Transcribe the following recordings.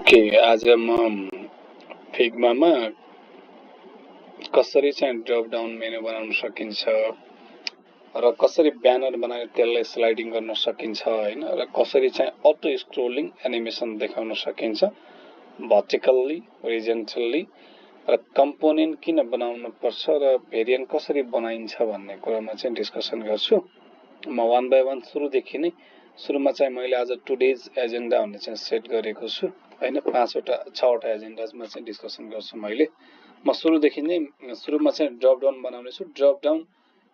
Okay आज म फिग्मामा कसरी चाहिँ ड्रप डाउन मेनु बनाउन सकिन्छ र कसरी ब्यानर बनाएर त्यसलाई स्लाइडिङ गर्न सकिन्छ हैन र कसरी चाहिँ अटो स्क्रोलिङ एनिमेसन देखाउन सकिन्छ भर्टिकल्ली होरिजोन्टल्ली र कम्पोनेन्ट किन बनाउन पर्छ र भेरिएन्ट कसरी बनाइन्छ भन्ने कुरामा चाहिँ डिस्कसन गर्छु म वन बाइ वन सुरुमा चाहिँ मैले आज टुडेज एजेन्डा भन्ने चाहिँ सेट गरेको छु हैन 6वटा एजेन्डामा चाहिँ डिस्कसन गर्छु मैले म सुरुमा चाहिँ ड्रप डाउन बनाउने छु ड्रप डाउन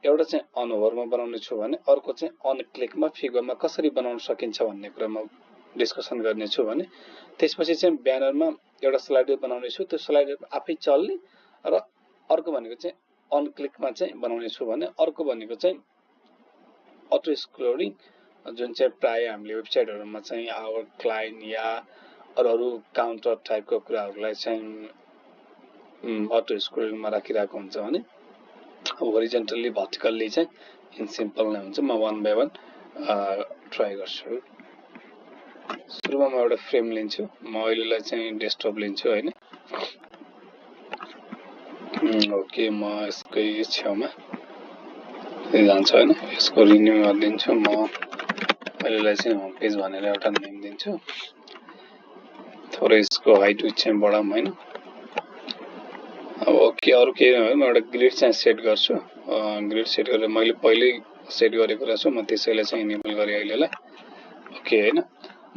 एउटा चाहिँ अनहोभरमा बनाउने छु भने अर्को चाहिँ अन क्लिकमा फिगरमा कसरी बनाउन सकिन्छ भन्ने कुरामा डिस्कसन गर्ने छु भने त्यसपछि चाहिँ ब्यानरमा एउटा स्लाइडर बनाउने छु त्यो स्लाइडर आफै चल्ने र अर्को भनेको चाहिँ अन क्लिकमा चाहिँ बनाउने छु भने अर्को भनेको चाहिँ अटो स्क्रोलिङ जुन चाहिँ प्राय हामीले वेबसाइटहरुमा चाहिँ आवर क्लाइन्ट या अरू काउन्टर टाइपको कुराहरुलाई चाहिँ अटो स्क्रोलिङमा राखिरहेको हुन्छ भने होरिजोन्टल्ली भर्टिकल्ली चाहिँ इन सिम्पल नै हुन्छ म वन बाइ वन ट्राई गर्छु सुरुमा म एउटा फ्रेम लिन्छु म अहिलेलाई चाहिँ डेस्कटप लिन्छु हैन ओके म यसकै छेउमा जान्छ हैन यसको रिन्यू गरिदिन्छु म अहिलेलाई चाहिँ होम पेज भनेर एउटा नेम दिन्छु थोरै यसको हाइट चाहिँ बढाउँ हैन अब ओके अरु केही नभए म एउटा ग्रिड चाहिँ सेट गर्छु ग्रिड सेट गरेर मैले पहिल्यै सेट गरेको रहेछु म त्यसैले चाहिँ इनेबल गरे अहिलेलाई ओके हैन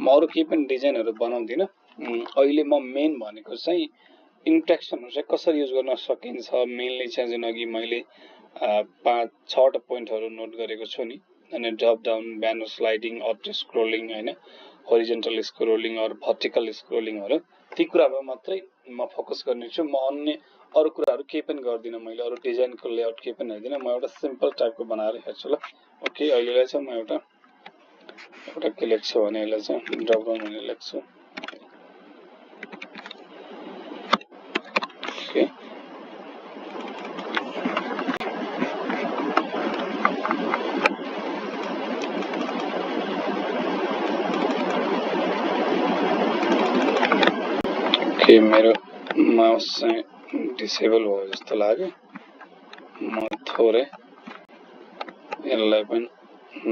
म अरु केही पनि डिजाइनहरु बनाउँदिन अहिले म मेन भनेको चाहिँ इन्ट्र्याक्सनहरु चाहिँ कसरी युज गर्न सकिन्छ मेनली चाहिँ जुन अघि मैले 5-6वटा पोइन्टहरु नोट गरेको छु नि अनि drop down banner sliding auto scrolling हैन होरिजोन्टल स्क्रोलिङ अर भर्टिकल स्क्रोलिङहरु ती कुरामा मात्रै म फोकस गर्ने छु म अन्य अरु कुराहरु केही पनि गर्दिन मैले अरु डिजाइनको लेआउट केही पनि हेर्दिन म एउटा सिम्पल टाइपको बनाएर हेर्छु ल ओके अहिलेलाई चाहिँ म एउटा के लेख्छु भने यसलाई चाहिँ ड्रप डाउन भनेर लेख्छु ओके ओके मेरो माउस चाहिँ डिसेबल भयो जस्तो लाग्यो म थोरै यसलाई पनि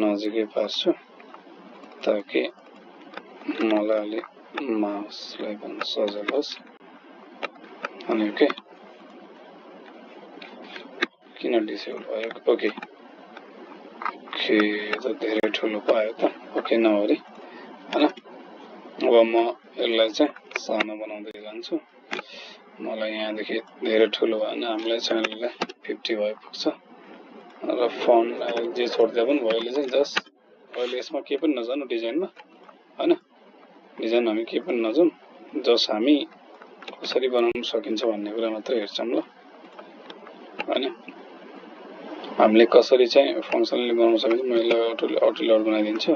नजिकै पार्छु ताकि मलाई अलि माउसलाई पनि सजिलो होस् अनि ओके किन डिसेबल भयो ओके ओके त धेरै ठुलो पायो त ओके नभरि हैन अब म यसलाई चाहिँ सानो बनाउँदै जान्छु मलाई यहाँदेखि धेरै ठुलो भयो भने हामीलाई च्यानललाई 50 भयो पुग्छ र फन्ट जे छोड्दै पनि भयो अहिले चाहिँ जस्ट अहिले यसमा केही पनि नजानु डिजाइनमा हैन डिजाइन हामी केही पनि नजाउँ जस्ट हामी कसरी बनाउन सकिन्छ भन्ने कुरा मात्र हेर्छौं ल हैन हामीले कसरी चाहिँ फंक्सनली बनाउन सकिन्छ म यसलाई अटो लोड बनाइदिन्छु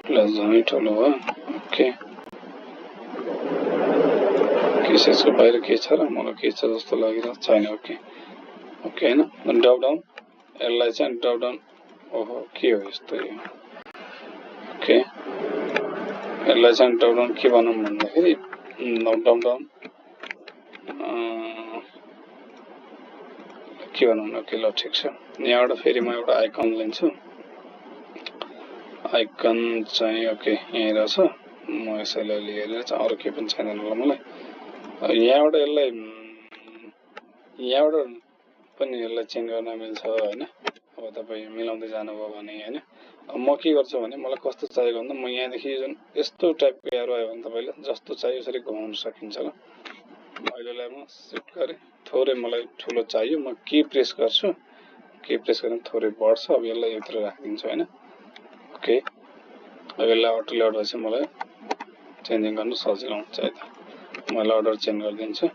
प्लस झनै ठुलो भयो ओके केसेसको बाहिर के छ र मलाई के छ जस्तो लागिरहेको छैन ओके ओके हैन ड्रप डाउन यसलाई चाहिँ ड्रप डाउन ओहो के हो यस्तो ओके यसलाई चाहिँ ड्रप डाउन के बनाउँ भन्दाखेरि ड्रप डाउन के बनाउँ ओके ल ठिक छ यहाँबाट फेरि म एउटा आइकन लिन्छु आइकन चाहिँ ओके यही रहेछ म यसैलाई लिएर चाहिँ अरु के पनि छैन ल मलाई यहाँबाट पनि यसलाई चेन्ज गर्न मिल्छ हैन अब तपाई मिलाउँदै जानुभयो भने हैन म के गर्छु भने मलाई कस्तो चाहिएको भन्दा म यहाँदेखि जुन यस्तो टाइपको एरो आयो भने तपाईले जस्तो चाहियो यसरी घुमाउन सकिन्छ ल अहिलेलाई म सेट गरे थोरै मलाई ठुलो चाहियो म की प्रेस गर्छु की प्रेस गरेर थोरै बढ्छ अब यसलाई यत्र राखिदिन्छु हैन ओके अब यसलाई अटो लोड भएपछि मलाई चेन्जिङ गर्न सजिलो हुन्छ है त म अर्डर चेन्ज गरिदिन्छु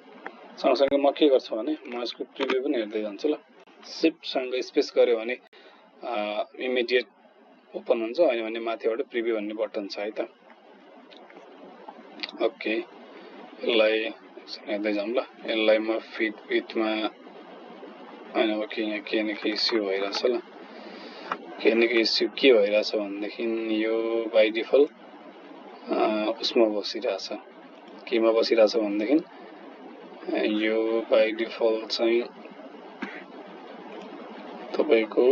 सँगसँगै म के गर्छु भने म यसको प्रिभ्यू पनि हेर्दै जान्छु ल शिफ्ट सँग स्पेस गर्यो भने इमिडिएट ओपन हुन्छ अनि भने माथिबाट प्रिभ्यू भन्ने बटन छ है त ओके यसलाई हेर्दै जाऊँ ल यसलाई म फिट विथमा हैन ओके यहाँ के न के इस्यु भइराछ ल के न के इस्यु के भइराछ भन्देखि यो बाइ डिफल्ट उसमा बसिराछ केमा बसिरहेछ भनेदेखि यो बाइ डिफल्ट चाहिँ तपाईको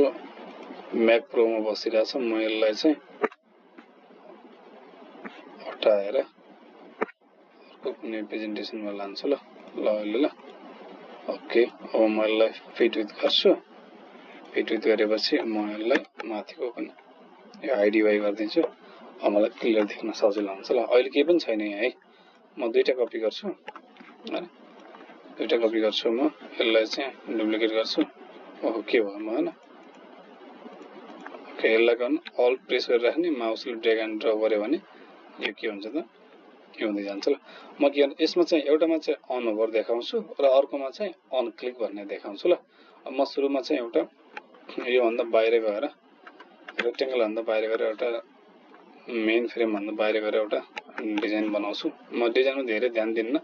म्याक प्रोमा बसिरहेछ। म यसलाई चाहिँ हटाएर अर्को कुनै प्रेजेन्टेसनमा लान्छु ल अहिले ल। ओके, अब म यसलाई फिट विथ गर्छु। फिट विथ गरेपछि म यसलाई माथिको पनि यो हाइडिवाई गरिदिन्छु। अब मलाई क्लियर देख्न सजिलो हुन्छ ल। अहिले केही पनि छैन यहाँ है। म दुईटा कपी गर्छु हैन, दुईटा कपी गर्छु। म यसलाई चाहिँ डुप्लिकेट गर्छु। ओहो के भयो म हैन। ओके, यसलाई गर्नु अल्ट प्रेस गरेर राख्ने, माउसले ड्र्याग एन्ड ड्रप गर्यो भने यो के हुन्छ त, के हुँदै जान्छ ल। म के गर्नु, यसमा चाहिँ एउटामा चाहिँ अन ओभर देखाउँछु र अर्कोमा चाहिँ अन क्लिक भन्ने देखाउँछु ल। अब म सुरुमा चाहिँ एउटा यो भन्दा बाहिर गएर रेक्टेंगल भन्दा बाहिर गएर एउटा मेन फ्रेम भन्दा बाहिर गएर एउटा डिजाइन बनाउँछु। म डिजाइनमा धेरै ध्यान दिन्न,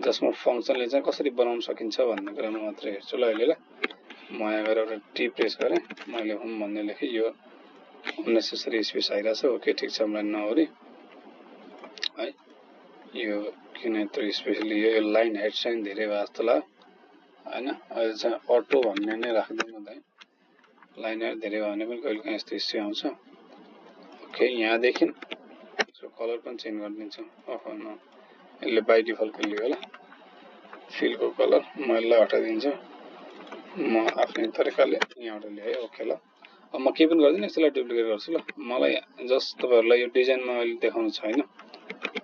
जसमा फंक्सनले चाहिँ कसरी बनाउन सकिन्छ भन्ने कुरामा मात्र हेर्छु ल अहिले ल। म यहाँ गएर एउटा टी प्रेस गरेँ, मैले होम भन्ने लेखेँ। यो अननेसेसरी स्पेस आइरहेछ। ओके ठिक छ, मलाई नहोरी है। यो किन यत्रो स्पेसली यो लाइन हाइट चाहिँ धेरै भए जस्तो लाग्यो हैन। अहिले चाहिँ अटो भन्ने नै राख्दिनु त है। लाइन हाइट धेरै भयो भने पनि कहिलेकाहीँ यस्तो इस्यु आउँछ। ओके, यहाँदेखि कलर पनि चेन्ज गरिदिन्छु। ओहो न, यसले बाइ डिफल्ट लियो होला फिलको कलर। म यसलाई हटाइदिन्छु। म आफ्नै तरिकाले यहाँबाट ल्याएँ। ओके ल, अब म केही पनि गर्दिनँ, यसलाई डुप्लिकेट गर्छु ल। मलाई जस्ट तपाईहरुलाई यो डिजाइनमा अहिले देखाउनु छैन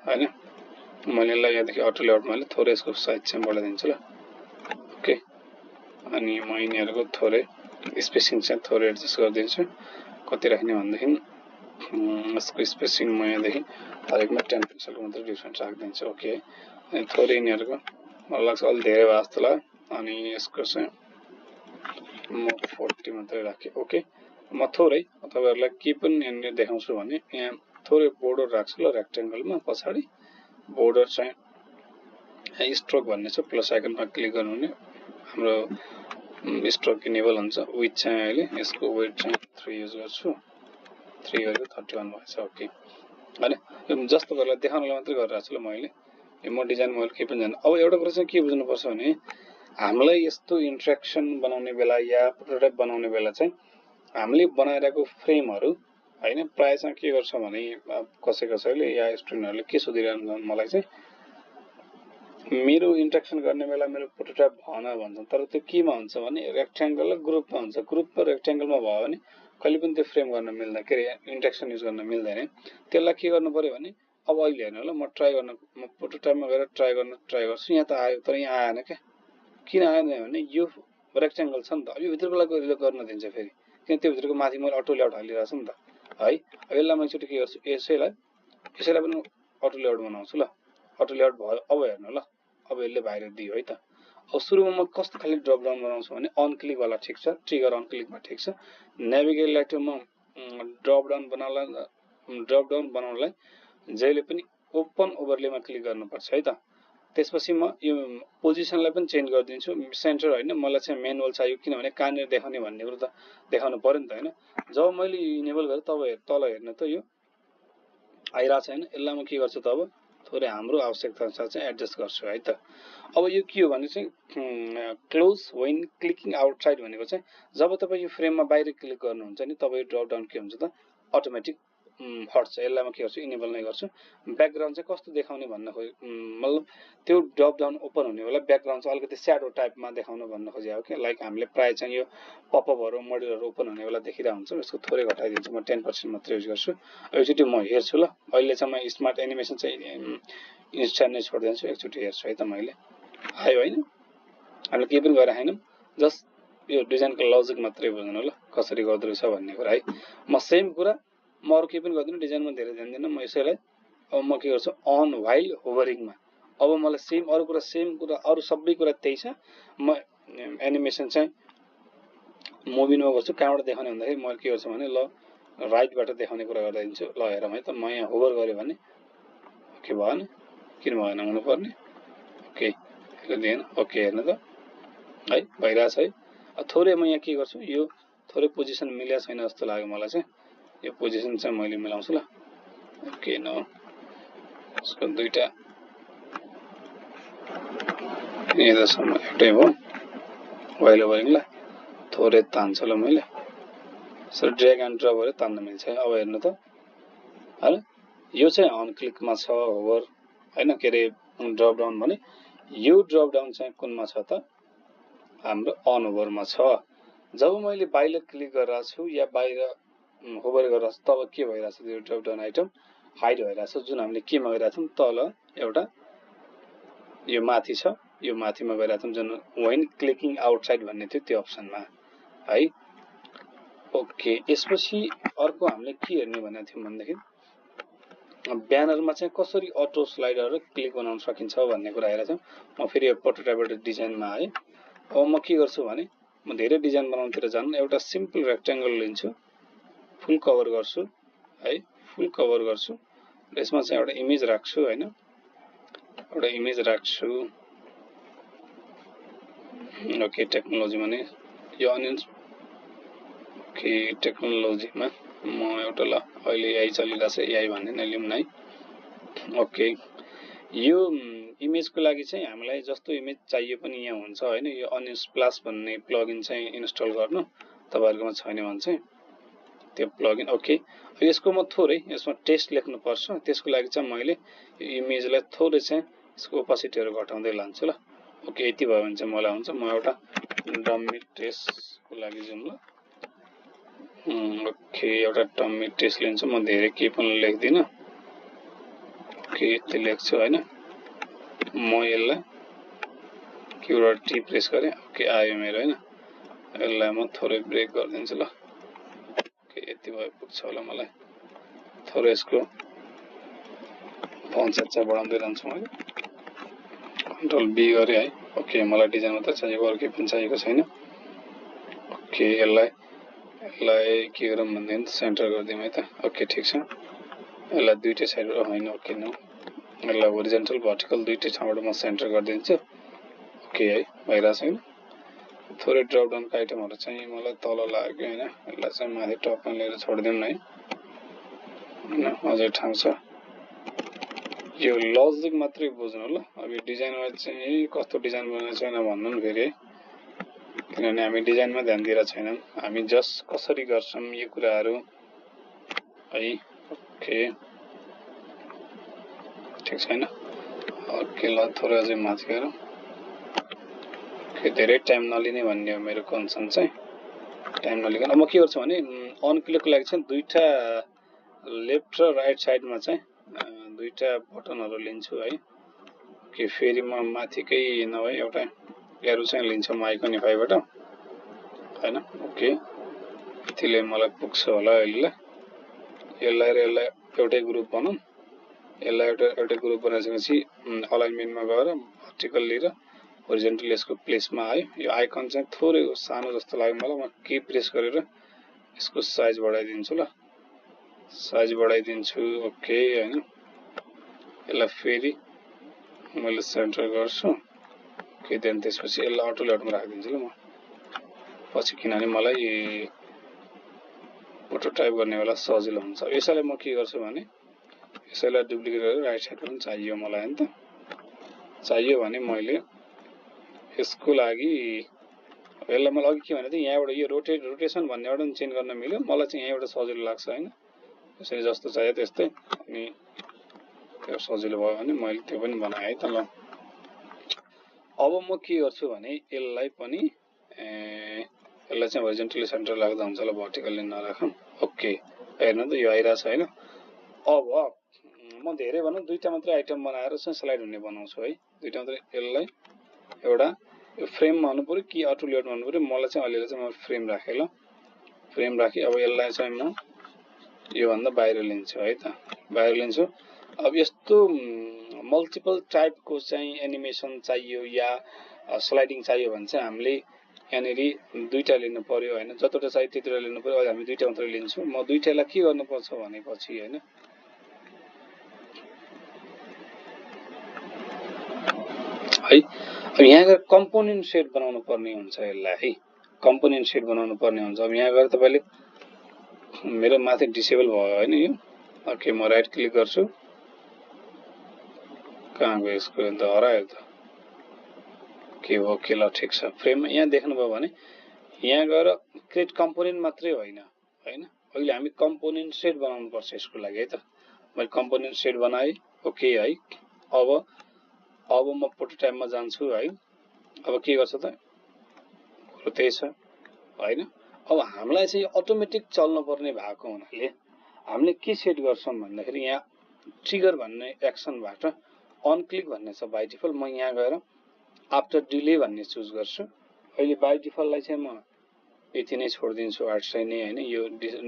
हैन। मैले यसलाई यहाँदेखि अटो लेआउटमा मैले थोरै यसको साइज चाहिँ बढाइदिन्छु ल। ओके, अनि म यिनीहरुको थोरै स्पेसिङ चाहिँ थोरै एडजस्ट गरिदिन्छु। कति राख्ने भनेदेखि यसको स्पेसिङ म यहाँदेखि हरेकमा 10 पिक्सलको मात्र डिफरेन्स राखिदिन्छु। ओके, अनि थोरै यिनीहरुको मलाई लाग्छ अलि धेरै भए जस्तो लाग्यो, अनि यसको चाहिँ म 40 मात्रै राखेँ। ओके, म थोरै तपाईहरुलाई के पनि यहाँनिर देखाउँछु भने यहाँ थोरै बोर्डर राख्छु ल रेक्टेंगलमा। पछाडी बोर्डर चाहिँ स्ट्रोक भन्ने छ, प्लस आइकनमा क्लिक गर्नु भने हाम्रो स्ट्रोक इनेबल हुन्छ। विथ चाहिँ अहिले यसको वेट चाहिँ 3 युज गर्छु। 3 गरेको 31 भएछ। ओके, हैन यो जस्तो गरेर देखाउनलाई मात्रै गरिरहेको छु ल मैले। यो म डिजाइन मैले केही पनि जान्दिनँ। अब एउटा कुरा चाहिँ के बुझ्नुपर्छ भने हामीलाई यस्तो इन्ट्र्याक्सन बनाउने बेला या प्रोटोटाइप बनाउने बेला चाहिँ हामीले बनाइरहेको फ्रेमहरु हैन प्राय चाहिँ के गर्छ भने कसैले या स्टुडेन्टहरुले के सोधिरहन्छ मलाई चाहिँ मेरो इन्ट्र्याक्सन गर्ने बेला मेरो प्रोटोटाइप भएन भन्छन्। तर त्यो केमा हुन्छ भने रेक्टेंगल र ग्रुपमा हुन्छ। ग्रुप र रेक्टेंगलमा भयो भने कहिले पनि त्यो फ्रेम गर्न मिल्दैन, के अरे इन्ट्र्याक्सन युज गर्न मिल्दैन। त्यसलाई के गर्नु पर्यो भने अब अहिले हेर्नु ल, म प्रोटोटाइपमा गएर ट्राई गर्छु। यहाँ त आयो, तर यहाँ आएन के। किन आएन भने यो रेक्टेंगल छ नि त, यो भित्रको लागि गर्न दिन्छ फेरि, किन त्यो भित्रको माथि मैले अटो लेआउट हालिरहेछु नि त है। अब यसलाई म एकचोटि के गर्छु, यसैलाई पनि अटो लेआउट बनाउँछु ल। अटो लेआउट भयो। अब हेर्नु ल, अब यसले बाहिर दियो है त। अब सुरुमा म कस्तो खाली ड्रप डाउन बनाउँछु भने अन क्लिक वाला ठिक छ, ट्रिगर अन क्लिकमा ठिक छ। नेभिगेटलाई टु म ड्रप डाउन बनाउनलाई जहिले पनि ओपन ओभरलेमा क्लिक गर्नुपर्छ है त। त्यसपछि म यो पोजिसनलाई पनि चेन्ज गरिदिन्छु। सेन्टर हैन, मलाई चाहिँ म्यानुअल चाहियो, किनभने कहाँनिर देखाउने भन्ने कुरा त देखाउनु पर्यो नि त हैन। जब मैले इनेबल गरे तब तल हेर्नु त यो आइरा छैन। यसलाई म के गर्छु त अब थोरै हाम्रो आवश्यकता अनुसार चाहिँ एडजस्ट गर्छु है त। अब यो के हो भने चाहिँ क्लोज व्हेन क्लिकिङ आउटसाइड भनेको चाहिँ जब तपाई यो फ्रेममा बाहिर क्लिक गर्नुहुन्छ नि तब यो ड्रप डाउन के हुन्छ त अटोमेटिक हट्छ। यसलाई म के गर्छु, इनेबल नै गर्छु। ब्याकग्राउन्ड चाहिँ कस्तो देखाउने भन्न मतलब त्यो ड्रप डाउन ओपन हुने बेला ब्याकग्राउन्ड चाहिँ अलिकति स्याडो टाइपमा देखाउन भन्न खोजेको के। लाइक हामीले प्राय चाहिँ यो पपअपहरु मोडलहरु ओपन हुने बेला देखिरा हुन्छ। यसको थोरै घटाइदिन्छु, म 10% मात्र युज गर्छु। एकचोटि म हेर्छु ल। अहिले चाहिँ म स्मार्ट एनिमेसन चाहिँ इन्स्ट्यान्ट नै छोड्दिन्छु। एकचोटि हेर्छु है त मैले आयो हैन। हामीले केही पनि गरेर हैन, जस्ट यो डिजाइनको लजिक मात्रै बुझ्नु ल, कसरी गर्दै रहेछ भन्ने कुरा है। म सेम कुरा म अरु केही पनि गर्दिनँ, डिजाइनमा धेरै ध्यान दिन्न म यसैलाई। अब म के गर्छु, अन व्हाइल होभरिङमा। अब मलाई सेम कुरा अरु सबै कुरा त्यही छ। म एनिमेसन चाहिँ मुभिनमा गर्छु। कहाँबाट देखाउने भन्दाखेरि म के गर्छु भने ल राइटबाट देखाउने कुरा गर्दै दिन्छु। ल हेरौँ है त, म यहाँ होभर गरे भने के भएन, किन भएन हुनु पर्ने। ओके, दिएन। ओके हेर्नु त है, भइरहेछ है। थोरै म यहाँ के गर्छु, यो थोरै पोजिसन मिलेको छैन जस्तो लाग्यो मलाई चाहिँ। यो पोजिसन चाहिँ मैले मिलाउँछु ल। ओके, नो यसको दुईटा यतासम्म एउटै हो वाइल ओभरिङलाई थोरै तान्छु ल मैले सो ड्र्याग एन्ड ड्रप गरेर तान्न मिल्छ अब हेर्नु त हैन यो चाहिँ अन क्लिकमा छ होभर हैन के रे ड्रप डाउन भने यो ड्रप डाउन चाहिँ कुनमा छ त हाम्रो अन होभरमा छ जब मैले बाहिर क्लिक गरिरहेको छु या बाहिर होभर गरिरहेको छु तब के भइरहेछ यो ड्रप डाउन आइटम हाइड भइरहेछ जुन हामीले केमा गइरहेछौँ तल एउटा यो माथि छ यो माथिमा गइरहेछौँ जुन व्हेन क्लिकिङ आउटसाइड भन्ने थियो त्यो अप्सनमा है ओके यसपछि अर्को हामीले के हेर्ने भनेको थियौँ भनेदेखि ब्यानरमा चाहिँ कसरी अटो स्लाइडर क्लिक बनाउन सकिन्छ भन्ने कुरा हेरेको छौँ म फेरि यो प्रोटोटाइपबाट डिजाइनमा आएँ अब म के गर्छु भने म धेरै डिजाइन बनाउनतिर जान्न एउटा सिम्पल रेक्टेंगल लिन्छु फुल कभर गर्छु है फुल कभर गर्छु र यसमा चाहिँ एउटा इमेज राख्छु हैन एउटा इमेज राख्छु ओके टेक्नोलोजी माने यो अनियन्स ओके टेक्नोलोजीमा म एउटा ल अहिले एआई चलिरहेछ एआई भन्ने नै लिउँ न है ओके यो इमेजको लागि चाहिँ हामीलाई जस्तो इमेज चाहिए पनि यहाँ हुन्छ हैन यो अनियन्स प्लस भन्ने प्लगइन चाहिँ इन्स्टल गर्नु तपाईहरुकोमा छैन भने चाहिँ त्यो प्लगइन ओके यसको म थोरै यसमा टेस्ट लेख्नु पर्छ त्यसको लागि चाहिँ मैले यो इमेजलाई थोरै चाहिँ यसको ओपेसिटीहरु घटाउँदै लान्छु ल ओके यति भयो भने चाहिँ मलाई हुन्छ म एउटा डमी टेस्टको लागि जाउँ ल ओके एउटा डमी टेस्ट लिन्छु म धेरै के पनि लेख्दिन ओके यति लेख्छु हैन म यसलाई कीवर्ड टी प्रेस गरे ओके आयो मेरो हैन यसलाई म थोरै ब्रेक गर्दिन्छु ल ओके यति भयो पुग्छ होला मलाई थोरै यसको फन्ट साइज चाहिँ बढाउँदै रहन्छु मैले कन्ट्रोल बी गरे है ओके मलाई डिजाइन मात्र चाहिएको अरु केही पनि चाहिएको छैन ओके यसलाई के गरौँ भन्दाखेरि सेन्टर गर्दियौँ है त ओके ठीक छ यसलाई दुईटै साइडबाट हैन ओके नो यसलाई होरिजन्टल भर्टिकल दुईटै ठाउँबाट म सेन्टर गरिदिन्छु ओके है भइरहेछ हैन थोरै ड्रप डाउनको आइटमहरु चाहिँ मलाई तल लाग्यो हैन यसलाई चाहिँ माथि टपमा लिएर छोड्दिउँ न है हैन अझै ठाउँ छ यो लजिक मात्रै बुझ्नु ल अब यो डिजाइनमा चाहिँ कस्तो डिजाइन बनाएको छैन भन्नु नि फेरि किनभने हामी डिजाइनमा ध्यान दिएर छैनौं हामी जस्ट कसरी गर्छौं यो कुराहरु है ओके ठीक छैन ओके ल थोरै अझै माथि गरौँ ओके धेरै टाइम नलिने भन्ने हो मेरो कन्सर्न चाहिँ टाइम नलिकन अब म के गर्छु भने अन क्लिकको लागि चाहिँ दुईटा लेफ्ट र राइट साइडमा चाहिँ दुईटा बटनहरु लिन्छु है के फेरि म माथिकै नभए एउटा एरो चाहिँ लिन्छु म आइकनिफाईबाट हैन ओके त्यसले मलाई पुग्छ होला अहिले यसलाई र यसलाई एउटै ग्रुप बनाऊ यसलाई एउटै ग्रुप बनाएपछि अलाइनमेन्टमा गएर भर्टिकल्ली र होरिजन्टली यसको प्लेसमा आयो यो आइकन चाहिँ थोरै सानो जस्तो लाग्यो मलाई म की प्रेस गरेर यसको साइज बढाइदिन्छु ल साइज बढाइदिन्छु ओके हैन यसलाई फेरि मैले सेन्टर गर्छु ओके देन त्यसपछि यसलाई अटो लेआउटमा राखिदिन्छु ल म पछि किनभने मलाई प्रोटोटाइप गर्ने बेला सजिलो हुन्छ यसैले म के गर्छु भने यसैलाई डुप्लिकेट गरेर राइट साइड पनि चाहियो मलाई हैन त चाहियो भने मैले यसको लागि यसलाई मलाई अघि के भने थिए यहाँबाट यो रोटेसन भन्नेबाट पनि चेन्ज गर्न मिल्यो मलाई चाहिँ यहाँबाट सजिलो लाग्छ हैन यसरी जस्तो चाहियो त्यस्तै अनि त्यो सजिलो भयो भने मैले त्यो पनि बनाए है त ल अब म के गर्छु भने यसलाई पनि यसलाई चाहिँ होरिजन्टली सेन्टर लाग्दा हुन्छ ल भर्टिकली नराखौं ओके हेर्नु त यो आइराछ हैन अब म धेरै भनौं दुईटा मात्रै आइटम बनाएर चाहिँ स्लाइड हुने बनाउँछु है दुईटा मात्रै यसलाई एउटा यो फ्रेममा हुनु पर्यो कि अटो लेआउट भन्नु पर्यो मलाई चाहिँ अलिअलि चाहिँ म फ्रेम राखे ल फ्रेम राखे अब यसलाई चाहिँ म यो भन्दा बाहिर लिन्छु है त बाहिर लिन्छु अब यस्तो मल्टिपल टाइपको चाहिँ एनिमेसन चाहियो या स्लाइडिङ चाहियो भने चाहिँ हामीले यहाँनेरि दुईटा लिनु पर्यो हैन जतिवटा चाहियो त्यतिवटा लिनु पर्यो अहिले हामी दुईटा मात्रै लिन्छौं म दुईटालाई के गर्नुपर्छ भनेपछि हैन है अब यहाँ गएर कम्पोनेन्ट सेट बनाउनु पर्ने हुन्छ यसलाई है कम्पोनेन्ट सेट बनाउनु पर्ने हुन्छ अब यहाँ गएर तपाईले मेरो माथि डिसेबल भयो हैन यो ओके म राइट क्लिक गर्छु कहाँ गयो यसको त हरायो त ओके ल ठिक छ। फ्रेम यहाँ देख्नुभयो भने यहाँ गएर क्रिएट कम्पोनेन्ट मात्रै होइन हैन, अहिले हामी कम्पोनेन्ट सेट बनाउनु पर्छ यसको लागि है त। मैले कम्पोनेन्ट सेट बनाएँ, ओके है। अब म प्रोटोटाइपमा जान्छु है। अब के गर्छ त, कुरो त्यही छ हैन। अब हामीलाई चाहिँ अटोमेटिक चल्नु पर्ने भएको हुनाले हामीले के सेट गर्छौं भन्दाखेरि यहाँ ट्रिगर भन्ने एक्सनबाट अन क्लिक भन्ने छ बाइ डिफल्ट। म यहाँ गएर आफ्टर डिले भन्ने चुज गर्छु। अहिले बाइ डिफल्टलाई चाहिँ म यति नै छोडिदिन्छु 800 नै हैन, यो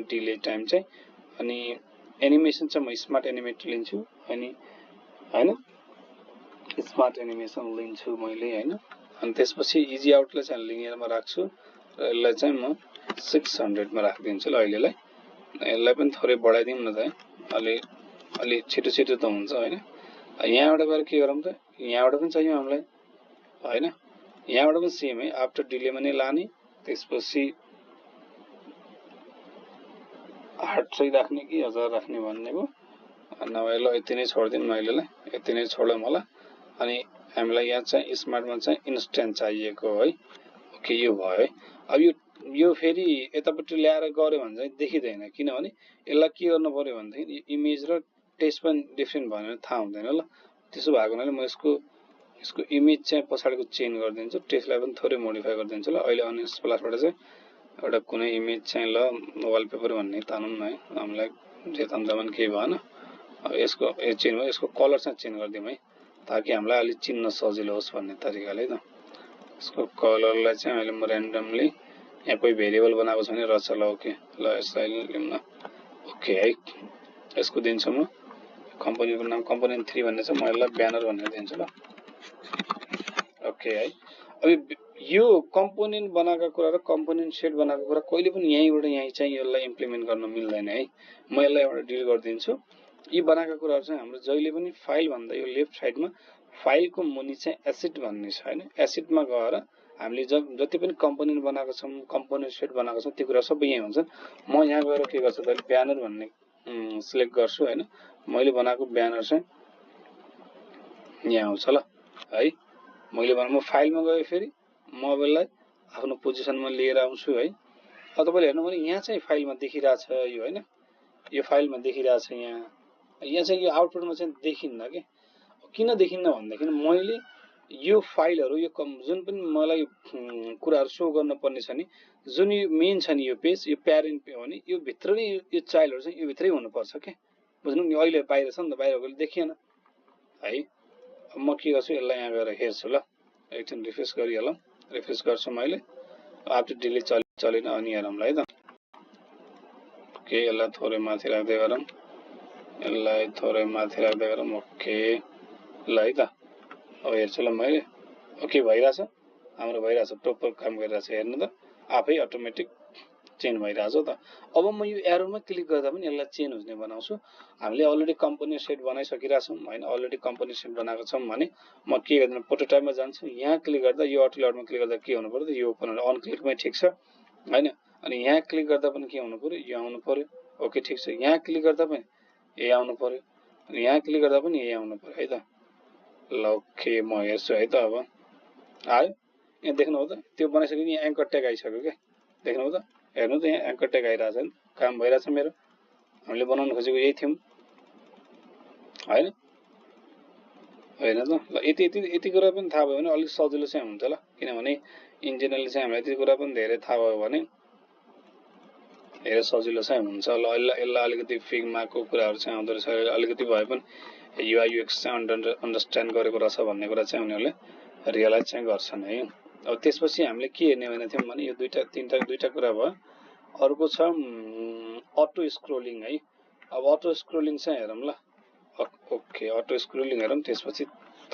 डिले टाइम चाहिँ। अनि एनिमेसन चाहिँ म स्मार्ट एनिमेट लिन्छु अनि हैन, स्मार्ट एनिमेसन लिन्छु मैले हैन। अनि त्यसपछि इजी आउटलाई चाहिँ लिनियरमा राख्छु र यसलाई चाहिँ म 600 मा राखिदिन्छु ल अहिलेलाई। यसलाई पनि थोरै बढाइदिउँ न त, अलि छिटो छिटो त हुन्छ हैन। यहाँबाट गएर के गरौँ त, यहाँबाट पनि चाहियो हामीलाई हैन, यहाँबाट पनि सेम है, आफ्टर डिलेमा नै लाने। त्यसपछि 800 राख्ने कि 1000 राख्ने भन्ने भयो। नभए ल यति नै छोडिदिउँ न अहिलेलाई, यति नै छोडौँ होला। अनि हामीलाई यहाँ चाहिँ स्मार्टमा चाहिँ इन्स्ट्यान्ट चाहिएको है, ओके यो भयो है। अब यो फेरि यतापट्टि ल्याएर गर्यो भने चाहिँ देखिँदैन, किनभने यसलाई के गर्नु पर्यो भनेदेखि इमेज र टेक्स्ट पनि डिफ्रेन्ट भनेर थाहा हुँदैन ल। त्यसो भएको हुनाले म यसको इमेज चाहिँ पछाडिको चेन्ज गरिदिन्छु, टेक्स्टलाई पनि थोरै मोडिफाई गरिदिन्छु ल। अहिले अनियन्स प्लसबाट चाहिँ एउटा कुनै इमेज चाहिँ ल वालपेपर भन्ने तानौँ न है, हामीलाई जे तान्दा पनि केही भएन। अब यसको चेन्ज भयो, यसको कलर चाहिँ चेन्ज गरिदिउँ है, ताकि हामीलाई अलि चिन्न सजिलो होस् भन्ने तरिकाले त। यसको कलरलाई चाहिँ अहिले म र्यान्डमली यहाँ कोही भेरिएबल बनाएको छ भने रहेछ ल, ओके ल यसलाई लिउँ न, ओके है। यसको दिन्छु म कम्पनीको नाम कम्पोनेन्ट 3 भन्ने छ, म यसलाई ब्यानर भनेर दिन्छु ल, ओके है। अब यो कम्पोनेन्ट बनाएको कुरा र कम्पोनेन्ट सेट बनाएको कुरा कहिले पनि यहीँबाट यहीँ चाहिँ यसलाई इम्प्लिमेन्ट गर्न मिल्दैन है। म यसलाई एउटा डिलिट गरिदिन्छु। यी बनाएका कुराहरू चाहिँ हाम्रो जहिले पनि फाइल भन्दा यो लेफ्ट साइडमा फाइलको मुनि चाहिँ एसेट भन्ने छ हैन, एसेटमा गएर हामीले जति पनि कम्पोनेन्ट बनाएको छौं, कम्पोनेन्ट सेट बनाएको छौं, त्यो कुरा सबै यही हुन्छन्। म यहाँ गएर के गर्छु त, ब्यानर भन्ने सिलेक्ट गर्छु हैन। मैले बनाएको ब्यानर चाहिँ यहाँ आउँछ ल है। म फाइलमा गए फेरि म अब यसलाई आफ्नो पोजिसनमा लिएर आउँछु है। अब तपाईले हेर्नु भने यहाँ चाहिँ फाइलमा देखिरहेछ यो हैन, यो फाइलमा देखिरहेछ यहाँ चाहिँ यो आउटपुटमा चाहिँ देखिन्न के। किन देखिन्न भन्दाखेरि मैले यो फाइलहरु यो जुन पनि मलाई कुराहरु शो गर्न पर्ने छ नि, जुन यो मेन छ नि यो पेज, यो प्यारेन्ट हो नि, यो भित्र नै यो चाइल्डहरु चाहिँ यो भित्रै हुनु पर्छ के। बुझ्नु नि, अहिले बाहिर छ नि त, बाहिरको देखिएन है। अब म के गर्छु, यसलाई यहाँ गएर हेर्छु ल, एकछिन रिफ्रेश गरिहालौं। रिफ्रेश गर्छु मैले, आफ्टर डिले चलेन अनि हेरौँला है त। ओके यसलाई थोरै माथि राख्दै गरौँ, यसलाई थोरै माथि राख्दै गरौँ, ओके ल है त। अब हेर्छु ल मैले, ओके भइराछ, हाम्रो भइराछ, प्रोपर काम गरिराछ। हेर्नु त आफै अटोमेटिक चेन्ज भइराछ त। अब म यो एरोमा क्लिक गर्दा पनि यसलाई चेन्ज हुने बनाउँछु। हामीले अलरेडी कम्पोनेन्ट सेट बनाइसकिरा छौं हैन, अलरेडी कम्पोनेन्ट सेट बनाएको छौं भने म के गर्दिन, प्रोटोटाइपमा जान्छु। यहाँ क्लिक गर्दा यो अटो लेआउटमा क्लिक गर्दा के हुनु पर्यो त, यो ओपन अन क्लिकमै ठिक छ हैन। अनि यहाँ क्लिक गर्दा पनि के हुनु पर्यो, यो आउनु पर्यो, ओके ठिक छ। यहाँ क्लिक गर्दा पनि यही आउनु पर्यो, अनि यहाँ क्लिक गर्दा पनि यही आउनु पर्यो है त। ल ओके म हेर्छु है त। अब आयो, यहाँ देख्नु हो त, त्यो बनाइसकेपछि यहाँ एंकर ट्याग आइसक्यो के। देख्नु हो त, हेर्नु त यहाँ एंकर ट्याग आइराछ नि, काम भइराछ मेरो। हामीले बनाउन खोजेको यही थियौं हैन, हैन त। ल यति कुरा पनि थाहा भयो भने अलिक सजिलो चाहिँ हुन्छ ल, किनभने इन्जिनियरले चाहिँ हामीलाई त्यो कुरा पनि धेरै थाहा भयो भने धेरै सजिलो चाहिँ हुन्छ ल। यसलाई अलिकति फिग्माको कुराहरु चाहिँ आउँदो रहेछ, अलिकति भए पनि युआई युएक्स चाहिँ अन्डरस्ट्यान्ड गरेको रहेछ भन्ने कुरा चाहिँ उनीहरूले रियलाइज चाहिँ गर्छन् है। अब त्यसपछि हामीले के हेर्ने भनेको थियौं भने यो दुईटा कुरा भयो। अर्को छ अटो स्क्रोलिङ है। अब अटो स्क्रोलिङ चाहिँ हेरौँ ल, ओके अटो स्क्रोलिङ हेरौँ। त्यसपछि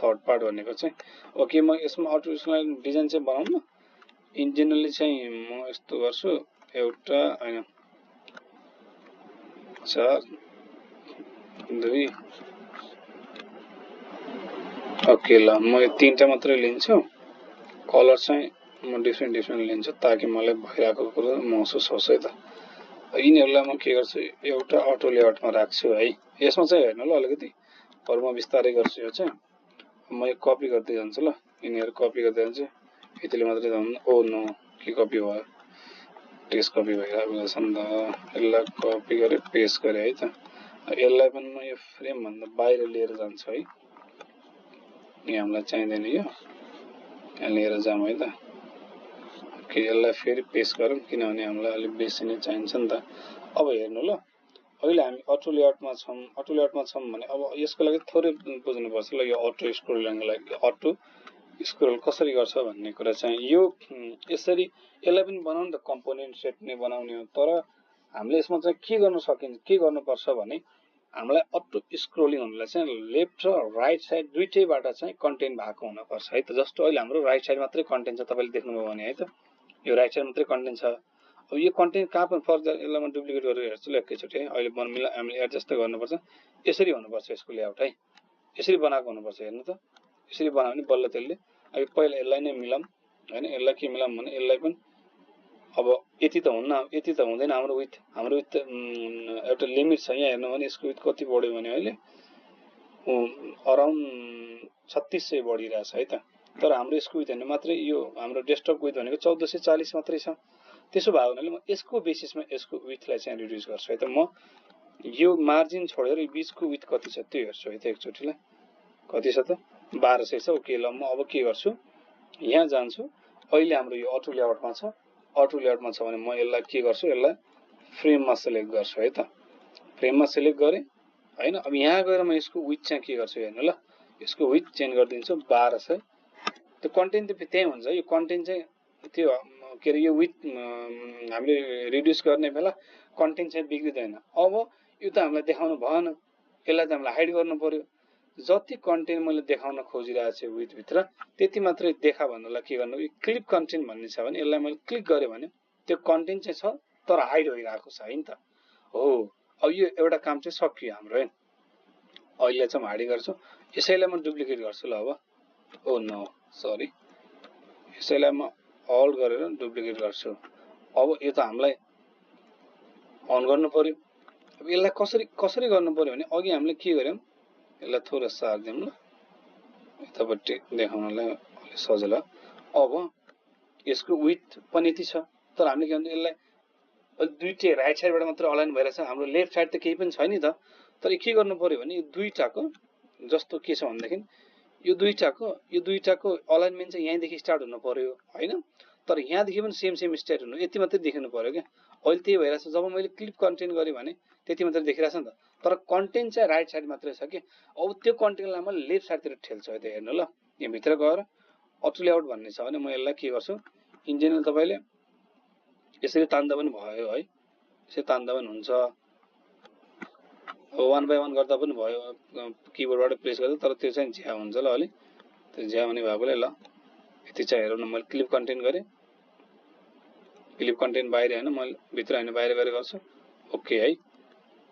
थर्ड पार्ट भनेको चाहिँ ओके, म यसमा अटो स्क्रोलिङ डिजाइन चाहिँ बनाउँ न। इन्जिनियरली चाहिँ म यस्तो गर्छु, एउटा हैन 4 2 ओके ल, म यो तीनटा मात्रै लिन्छु। कलर चाहिँ म डिफ्रेन्ट लिन्छु ताकि मलाई भइराको कुरा महसुस होस् है त। यिनीहरुलाई म के गर्छु, एउटा अटो लेआउटमा राख्छु है। यसमा चाहिँ हेर्नु ल अलिकति, अरु म बिस्तारै गर्छु। यो चाहिँ म यो कपी गर्दै जान्छु ल, यिनीहरु कपी गर्दै जान्छु यतिले मात्रै त हुन्न ओ नो के कपी भयो टेक्स्ट कपी भइरहेको छ नि त यसलाई कपी गरे पेस्ट गरे है त यसलाई पनि म यो फ्रेम भन्दा बाहिर लिएर जान्छु है यहाँ हामीलाई चाहिदैन यो यहाँ लिएर जाम है त ओके यसलाई फेरि पेस्ट गरौँ किनभने हामीलाई अलि बेसी नै चाहिन्छ नि त अब हेर्नु ल अहिले हामी अटो लेआउटमा छौं भने अब यसको लागि थोरै बुझ्नु पर्छ ल यो अटो स्क्रोलिङको लागि अटो स्क्रोल कसरी गर्छ भन्ने कुरा चाहिँ यो यसरी यसलाई पनि बनाउनु त कम्पोनेन्ट सेट नै बनाउने हो तर हामीले यसमा चाहिँ के गर्न सकिन्छ के गर्नुपर्छ भने हामीलाई अटो स्क्रोलिङ हुनलाई चाहिँ लेफ्ट र राइट साइड दुईटैबाट चाहिँ कन्टेन्ट भएको हुनुपर्छ है त जस्तो अहिले हाम्रो राइट साइड मात्रै कन्टेन्ट छ तपाईले देख्नुभयो भने है त यो राइट साइड मात्रै कन्टेन्ट छ अब यो कन्टेन्ट कहाँ पनि फर्दर यसलाई म डुप्लिकेट गरेर हेर्छु ल एकैचोटि है अहिले हामीले एडजस्ट गर्नुपर्छ यसरी हुनुपर्छ यसको लेआउट है यसरी बनाएको हुनुपर्छ हेर्नु त यसरी बनायो भने बल्ल त्यसले अब पहिला यसलाई नै मिलाम हैन यसलाई के मिलाम भने यसलाई पनि अब यति त हुन्न यति त हुँदैन हाम्रो विथ एउटा लिमिट छ यहाँ हेर्नु भने यसको विथ कति बढ्यो भने अहिले अराउन्ड 3600 बढिरहेछ है त तर हाम्रो यसको विथ हैन मात्रै यो हाम्रो डेस्कटप विथ भनेको 1440 मात्रै छ त्यसो भयो भने म यसको बेसिसमा यसको विथलाई चाहिँ रिड्युस गर्छु है त म यो मार्जिन छोडेर यो बीचको विथ कति छ त्यो हेर्छु है त एकचोटिलाई कति छ त 1200 छ ओके ल म अब के गर्छु यहाँ जान्छु अहिले हाम्रो यो अटो लेआउटमा छ भने म यसलाई के गर्छु यसलाई फ्रेममा सिलेक्ट गर्छु है त फ्रेममा सिलेक्ट गरे हैन अब यहाँ गएर म यसको विथ चाहिँ के गर्छु हेर्नु ल यसको विथ चेन्ज गरिदिन्छु 1200 त्यो कन्टेन्ट त त्यही हुन्छ यो कन्टेन्ट चाहिँ त्यो के रे यो विथ हामीले रिड्युस गर्ने बेला कन्टेन्ट चाहिँ बिग्रिदैन अब यो त हामीलाई देखाउनु भएन यसलाई त हामीलाई हाइड गर्नु पर्यो जति कन्टेन्ट मैले देखाउन खोजिरहेको छु विथ भित्र त्यति मात्रै देखा भन्नलाई के गर्नु यो क्लिप कन्टेन्ट भन्ने छ भने यसलाई मैले क्लिक गरे भने त्यो कन्टेन्ट चाहिँ छ तर हाइड भइरहेको छ है नि त हो अब यो एउटा काम चाहिँ सकियो हाम्रो है अहिले चाहिँ म हाइड गर्छु यसैलाई म डुप्लिकेट गर्छु ल अब ओ नो सरी यसैलाई म अल्ट गरेर डुप्लिकेट गर्छु अब यो त हामीलाई अन गर्नु पर्यो अब यसलाई कसरी गर्नु पर्यो भने अघि हामीले के गर्यौं यसलाई थोरै सार्दियौं ल यतापट्टि देखाउनलाई अलि सजिलो अब यसको विथ पनि यति छ तर हामीले के भन्छ यसलाई दुईटै राइट साइडबाट मात्र अलाइन भइरहेछ हाम्रो लेफ्ट साइड त केही पनि छैन नि त तर के गर्नु पर्यो भने यो दुईटाको जस्तो के छ भन्दाखेरि यो दुईटाको अलाइनमेन्ट चाहिँ यहाँदेखि स्टार्ट हुनु पर्यो हैन तर यहाँदेखि पनि सेम स्टेट हुनु यति मात्रै देखिनु पर्यो के अहिले त्यही भइरहेछ जब मैले क्लिप कन्टेन्ट गरे भने त्यति मात्रै देखिरहेछ नि त तर कन्टेन्ट चाहिँ राइट साइड मात्रै छ के अब त्यो कन्टेन्टलाई म लेफ्ट साइडतिर ठेल्छु है त हेर्नु ल यहाँ भित्र गएर अटो लेआउट भन्ने छ भने म यसलाई के गर्छु इन जेनरल तपाईले यसरी तान्दा पनि भयो है यसरी तान्दा पनि हुन्छ अब 1 बाइ 1 गर्दा पनि भयो किबोर्डबाट प्रेस गर्दा तर त्यो चाहिँ झ्या हुन्छ ल अलि त्यो झ्या हुने भएकोले ल यति चाहिँ हेरौँ न मैले क्लिप कन्टेन्ट गरे क्लिप कन्टेन्ट बाहिर हैन मैले भित्र हैन बाहिर गरे गर्छु ओके है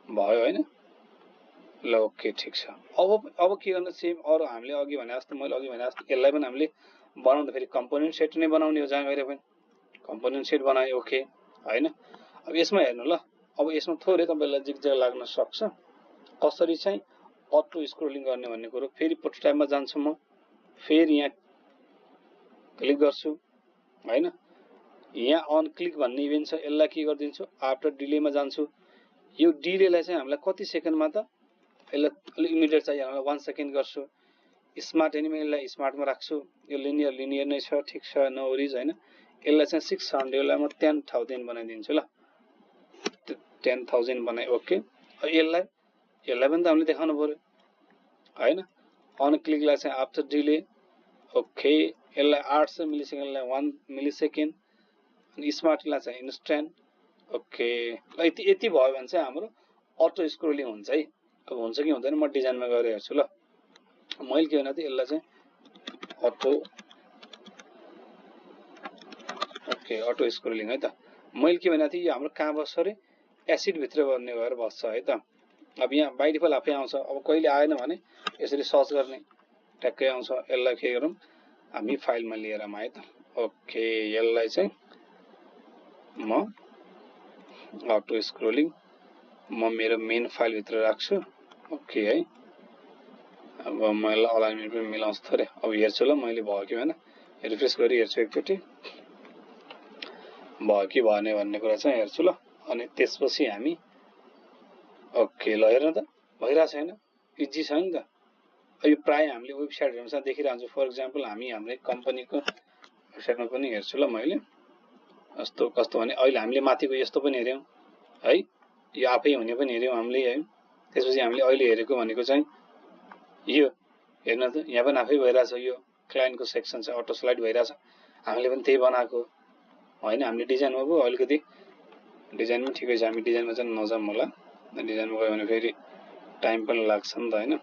भयो हैन ल ओके ठीक छ अब के गर्न सेम अरु हामीले अघि भने जस्तो मैले अघि भने जस्तो यसलाई पनि हामीले बनाउँदा फेरि कम्पोनेन्ट सेट नै बनाउने हो जहाँ गएर पनि कम्पोनेन्ट सेट बनाए ओके हैन अब यसमा हेर्नु ल अब यसमा थोरै तपाईलाई जिगज्याग लाग्न सक्छ कसरी चाहिँ अटो स्क्रोलिङ गर्ने भन्ने कुरो फेरि प्रोटोटाइपमा जान्छु म फेरि यहाँ क्लिक गर्छु हैन यहाँ अन क्लिक भन्ने इभेन्ट छ यसलाई के गर्दिन्छु आफ्टर डिलेमा जान्छु यो डिलेलाई चाहिँ हामीलाई कति सेकेन्डमा त यसलाई अलि इमिडिएट चाहियो हामीलाई 1 सेकेन्ड गर्छु स्मार्ट एनिमेललाई स्मार्टमा राख्छु यो लिनियर नै छ ठीक छ नो वरीज हैन यसलाई चाहिँ 600 यसलाई म 10000 बनाइदिन्छु ल 10000 बनाए ओके यसलाई पनि त हामीले देखाउनु पर्यो हैन अन क्लिकलाई चाहिँ आफ्टर डिले ओके यसलाई 800 मिलिसेकेन्डलाई 1 मिलिसेकेन्ड अनि स्मार्टलाई चाहिँ इन्स्ट्यान्ट ओके ल यति भयो भने चाहिँ हाम्रो अटो स्क्रोलिङ हुन्छ है अब हुन्छ कि हुँदैन म डिजाइनमा गएर हेर्छु ल मैले के भने त यसलाई चाहिँ अटो स्क्रोलिङ है त मैले के भने थियो यो हाम्रो कहाँ बस्छ रे एसिड भित्र भन्ने भएर बस्छ है त अब यहाँ बाइ डिफल्ट आफै आउँछ अब कहिले आएन भने यसरी सर्च गर्ने ट्याक्कै आउँछ यसलाई के गरौँ हामी फाइलमा लिएर आम है त ओके यसलाई चाहिँ म अटो स्क्रोलिङ म मेरो मेन फाइल भित्र राख्छु ओके है अब मैले अलाइनमेन्ट पनि मिलाउँछु थोरै। अब हेर्छु ल मैले भयो कि भएन, रिफ्रेस गरी हेर्छु एकचोटि, भयो कि भएन भन्ने कुरा चाहिँ हेर्छु ल। अनि त्यसपछि हामी ओके ल हेर्न त भइरहेछ हैन, इजी छ नि त। यो प्राय हामीले वेबसाइटहरुमा देखिरहन्छौँ। फर एक्जाम्पल हामी हाम्रै कम्पनीको वेबसाइटमा पनि हेर्छु ल मैले, कस्तो कस्तो भने अहिले हामीले माथिको यस्तो पनि हेर्यौं है, यो आफै हुने पनि हेर्यौं हामीले है। त्यसपछि हामीले अहिले हेरेको भनेको चाहिँ यो हेर्न त यहाँ पनि आफै भइरहेछ, यो क्लाइन्टको सेक्सन छ, अटो स्लाइड भइरहेछ, हामीले पनि त्यही बनाएको हैन। हामीले डिजाइनमा पो अलिकति डिजाइन पनि ठिकै छ, हामी डिजाइनमा चाहिँ नजाऊँ होला, डिजाइनमा गयो भने फेरि टाइम पनि लाग्छ नि त हैन,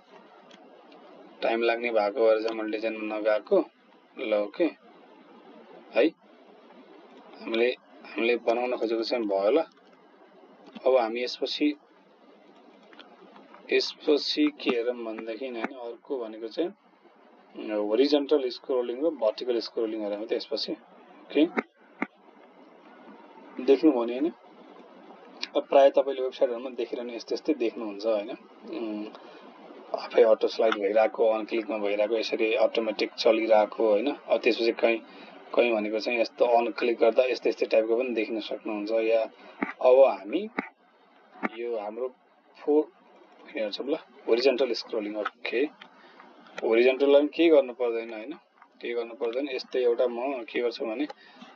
टाइम लाग्ने भएको भएर चाहिँ मैले डिजाइनमा नगएको ल। ओके है, हामीले बनाउन खोजेको चाहिँ भयो ल। अब हामी यसपछि के हेरौँ भनेदेखि हैन, अर्को भनेको चाहिँ होरिजन्टल स्क्रोलिङ र भर्टिकल स्क्रोलिङ हेरौँ त यसपछि। ओके देख्नु भने हैन, अब प्राय तपाईले वेबसाइटहरुमा देखिरहनु यस्तै देख्नुहुन्छ हैन। आफै अटो स्लाइड भइरहेको, अन क्लिकमा भइरहेको, यसरी अटोमेटिक चलिरहेको हैन। अब त्यसपछि कहीं भनेको चाहिँ यस्तो अन क्लिक गर्दा यस्तै टाइपको पनि देख्न सक्नुहुन्छ। या अब हामी यो हाम्रो हेर्छौं ल, होरिजन्टल स्क्रोलिङ। ओके होरिजन्टललाई के गर्नु पर्दैन हैन, के गर्नु पर्दैन, यस्तै एउटा म के गर्छु भने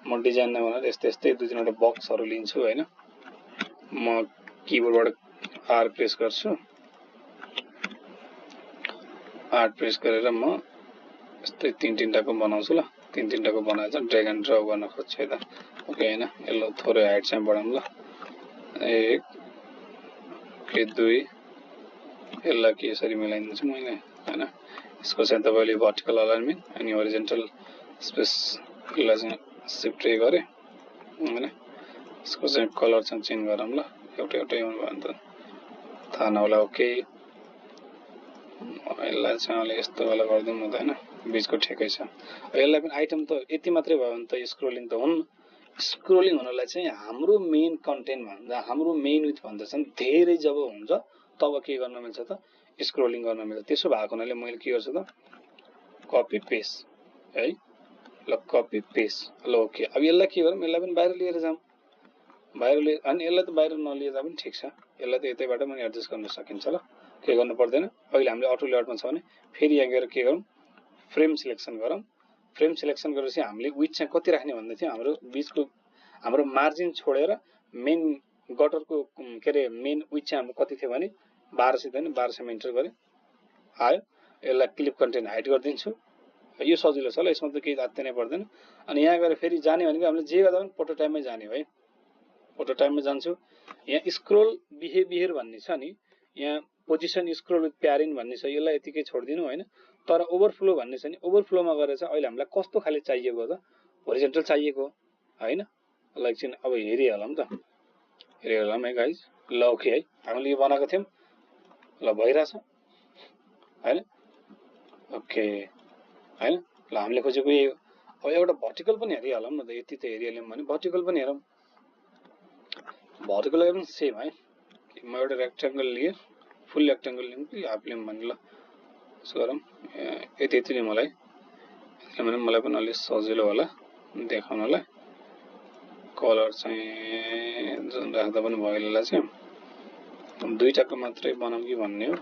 म डिजाइनमा बनाएर यस्तै दुई तीनवटा बक्सहरु लिन्छु हैन। म किबोर्डबाट आर प्रेस गर्छु, आर प्रेस गरेर म यस्तै तीनटाको बनाउँछु ल। तीनटाको बनाएर चाहिँ ड्र्याग एन्ड ड्रप गर्न खोज्छु है त। ओके हैन, यसलाई थोरै हाइट चाहिँ बढाउँ ल, 1 के 2, यसलाई के यसरी मिलाइदिन्छु मैले हैन। यसको चाहिँ तपाईले भर्टिकल अलाइनमेन्ट अनि होरिजन्टल स्पेस यसलाई चाहिँ शिफ्ट गरे हैन। यसको चाहिँ कलर चाहिँ चेन्ज गरौँ ल, एउटै भन्दा थाहा नहोला। ओके यसलाई चाहिँ अलि यस्तो वाला गर्दिउँ न त हैन, बीचको ठेकै छ। यसलाई पनि आइटम त यति मात्रै भयो भने त स्क्रोलिङ त हुन्न। स्क्रोलिङ हुनलाई चाहिँ हाम्रो मेन कन्टेन्ट भन्दा, हाम्रो मेन विथ भन्दा चाहिँ धेरै जब हुन्छ तब के गर्न मिल्छ त, स्क्रोलिङ गर्न मिल्छ। त्यसो भएको हुनाले मैले के गर्छु त, कपी पेस्ट है ल, कपी पेस्ट ल। ओके अब यसलाई के गरौँ, यसलाई पनि बाहिर लिएर जाऊँ, बाहिर लिएर, अनि यसलाई त बाहिर नलिएर पनि ठिक छ, यसलाई त यतैबाट पनि एडजस्ट गर्न सकिन्छ ल, के गर्नु पर्दैन। अहिले हामीले अटो लेआउटमा छ भने फेरि यहाँ गएर के गरौँ, फ्रेम सिलेक्सन गरौँ। फ्रेम सिलेक्सन गरेपछि हामीले विड्थ चाहिँ कति राख्ने भन्दै थियो, हाम्रो बीचको हाम्रो मार्जिन छोडेर मेन गटरको के अरे मेन विड्थ चाहिँ हाम्रो कति थियो भने 1200 थियो नि, 1200 इन्टर गरे आयो। यसलाई क्लिप कन्टेन्ट हाइड गरिदिन्छु, यो सजिलो छ ल, यसमा त केही जात्तै नै पर्दैन। अनि यहाँ गएर फेरि जाने भनेको हामीले जे गर्दा पनि प्रोटोटाइपमै जाने है, प्रोटोटाइपमा जान्छु। यहाँ स्क्रोल बिहेभियर भन्ने छ नि, यहाँ पोजिसन स्क्रोल विथ प्यारिङ भन्ने छ, यसलाई यतिकै छोडिदिनु हैन। तर ओभरफ्लो भन्ने छ नि, ओभरफ्लोमा गएर चाहिँ अहिले हामीलाई कस्तो खाले चाहिएको त, होरिजन्टल चाहिएको हैन। ल एकछिन अब हेरिहालौँ त, हेरिहालौँ है गाइज ल। ओके है, हामीले यो बनाएको थियौँ ल, भइरहेछ हैन। ओके हैन ल, हामीले खोजेको यही हो। अब एउटा भर्टिकल पनि हेरिहालौँ न त, यति त हेरिहाल्यौँ भने भर्टिकल पनि हेरौँ। भर्टिकल पनि सेम है, म एउटा रेक्टेंगल लिए, फुल रेक्टेंगल लिऊँ कि हाफ लिऊँ भने ल, यसो गरौँ। यति नै मलाई पनि अलि सजिलो होला देखाउनलाई। कलर चाहिँ जुन राख्दा पनि भयो, यसलाई चाहिँ दुईटाको मात्रै बनाऊँ कि भन्ने हो।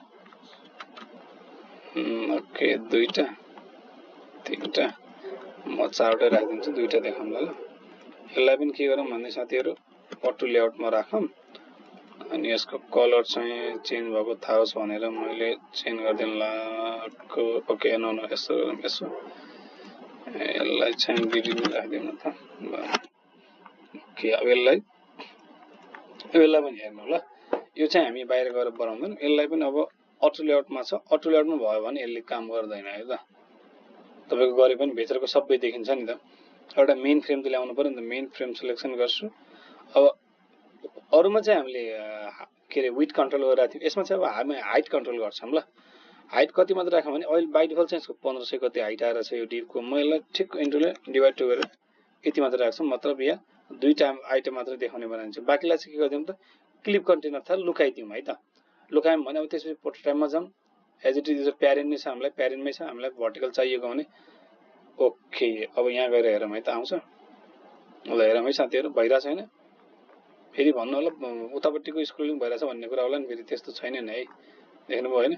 ओके दुईटा तीनटा, म 4वटै राखिदिन्छु, दुईटा देखाउँला ल। यसलाई पनि के गरौँ भन्ने साथीहरु, अटो लेआउटमा राखौँ। अनि यसको कलर चाहिँ चेन्ज भएको थाहा होस् भनेर मैले चेन्ज गरिदिन लाको। ओके नो यसो यसलाई चाहिँ ग्रिन राखिदिउँ न त। ओके अब यसलाई पनि हेर्नु ल, यो चाहिँ हामी बाहिर गएर बनाउँदैन, यसलाई पनि अब अटो लेआउटमा छ, अटो लेआउटमा भयो भने यसले काम गर्दैन है त। तपाईको गरे पनि भित्रको सबै देखिन्छ नि त। एउटा मेन फ्रेम त ल्याउनु पर्यो नि त, मेन फ्रेम सिलेक्सन गर्छु। अब अरुमा चाहिँ हामीले के अरे विड्थ कन्ट्रोल गरिरहेको थियौँ, यसमा चाहिँ अब हामी हाइट कन्ट्रोल गर्छौँ ल। हाइट कति मात्र राखौँ भने अहिले बाइ डिफल्ट चाहिँ यसको 1500 कति हाइट आएर छ यो डिभको। म यसलाई ठिक इन्टरले डिभाइड टु गरेर यति मात्र राख्छु, मतलब यहाँ दुईटा आइटम मात्र देखाउने बनाइदिन्छु। बाँकीलाई चाहिँ के गर्दियौँ त, क्लिप कन्टेन्ट अर्थात् लुकाइदिउँ है त। लुकायौँ भने अब त्यसपछि प्रोटोटाइपमा जाऊँ एज इट इज प्यारेन्ट नै छ हामीलाई, प्यारेन्टमै छ, हामीलाई भर्टिकल चाहिएको भने ओके। अब यहाँ गएर हेरौँ है त, आउँछ ल हेरौँ है साथीहरू, भइरहेछ होइन। फेरि भन्नु होला उतापट्टिको स्क्रोलिङ भइरहेछ भन्ने कुरा होला नि, फेरि त्यस्तो छैन नि है, देख्नुभयो होइन,